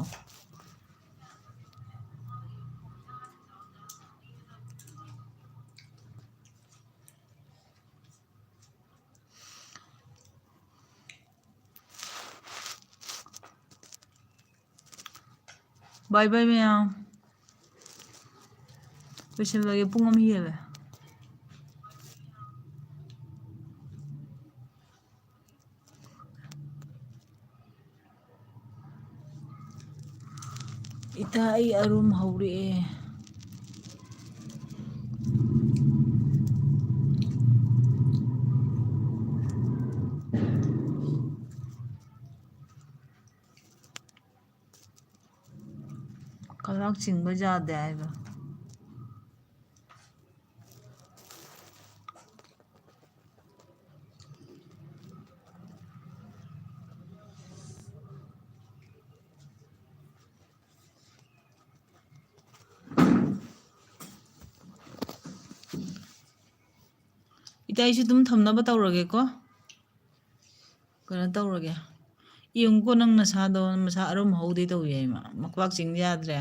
Bye bye ꯃꯌꯥꯝ꯫ ꯂꯣꯏꯁꯤꯜꯂꯒꯦ, ꯄꯨꯡ ꯑꯃ ꯍꯦꯜꯂꯦ꯫ ꯏꯇꯥ, ꯑꯩ ꯑꯔꯨꯝ ꯍꯧꯔꯛꯑꯦ꯫ ꯀꯂꯥꯛ ꯆꯤꯡꯕ ꯌꯥꯗꯦ ꯍꯥꯏꯕ꯫ ꯏꯇꯥ, ꯑꯩꯁꯨ ꯑꯗꯨꯝ ꯊꯝꯅꯕ ꯇꯧꯔꯒꯦꯀꯣ꯫ ꯀꯩꯅꯣ ꯇꯧꯔꯒꯦ꯫ ꯌꯦꯡꯉꯨꯀꯣ, ꯅꯪ ꯅꯁꯥꯗꯣ, ꯅꯁꯥ ꯑꯔꯨꯝ ꯍꯧꯗꯦ ꯇꯧꯏ ꯍꯥꯏꯃ꯫ ꯃꯈ꯭ꯋꯥꯛ ꯆꯤꯡ ꯌꯥꯗ꯭ꯔꯦ꯫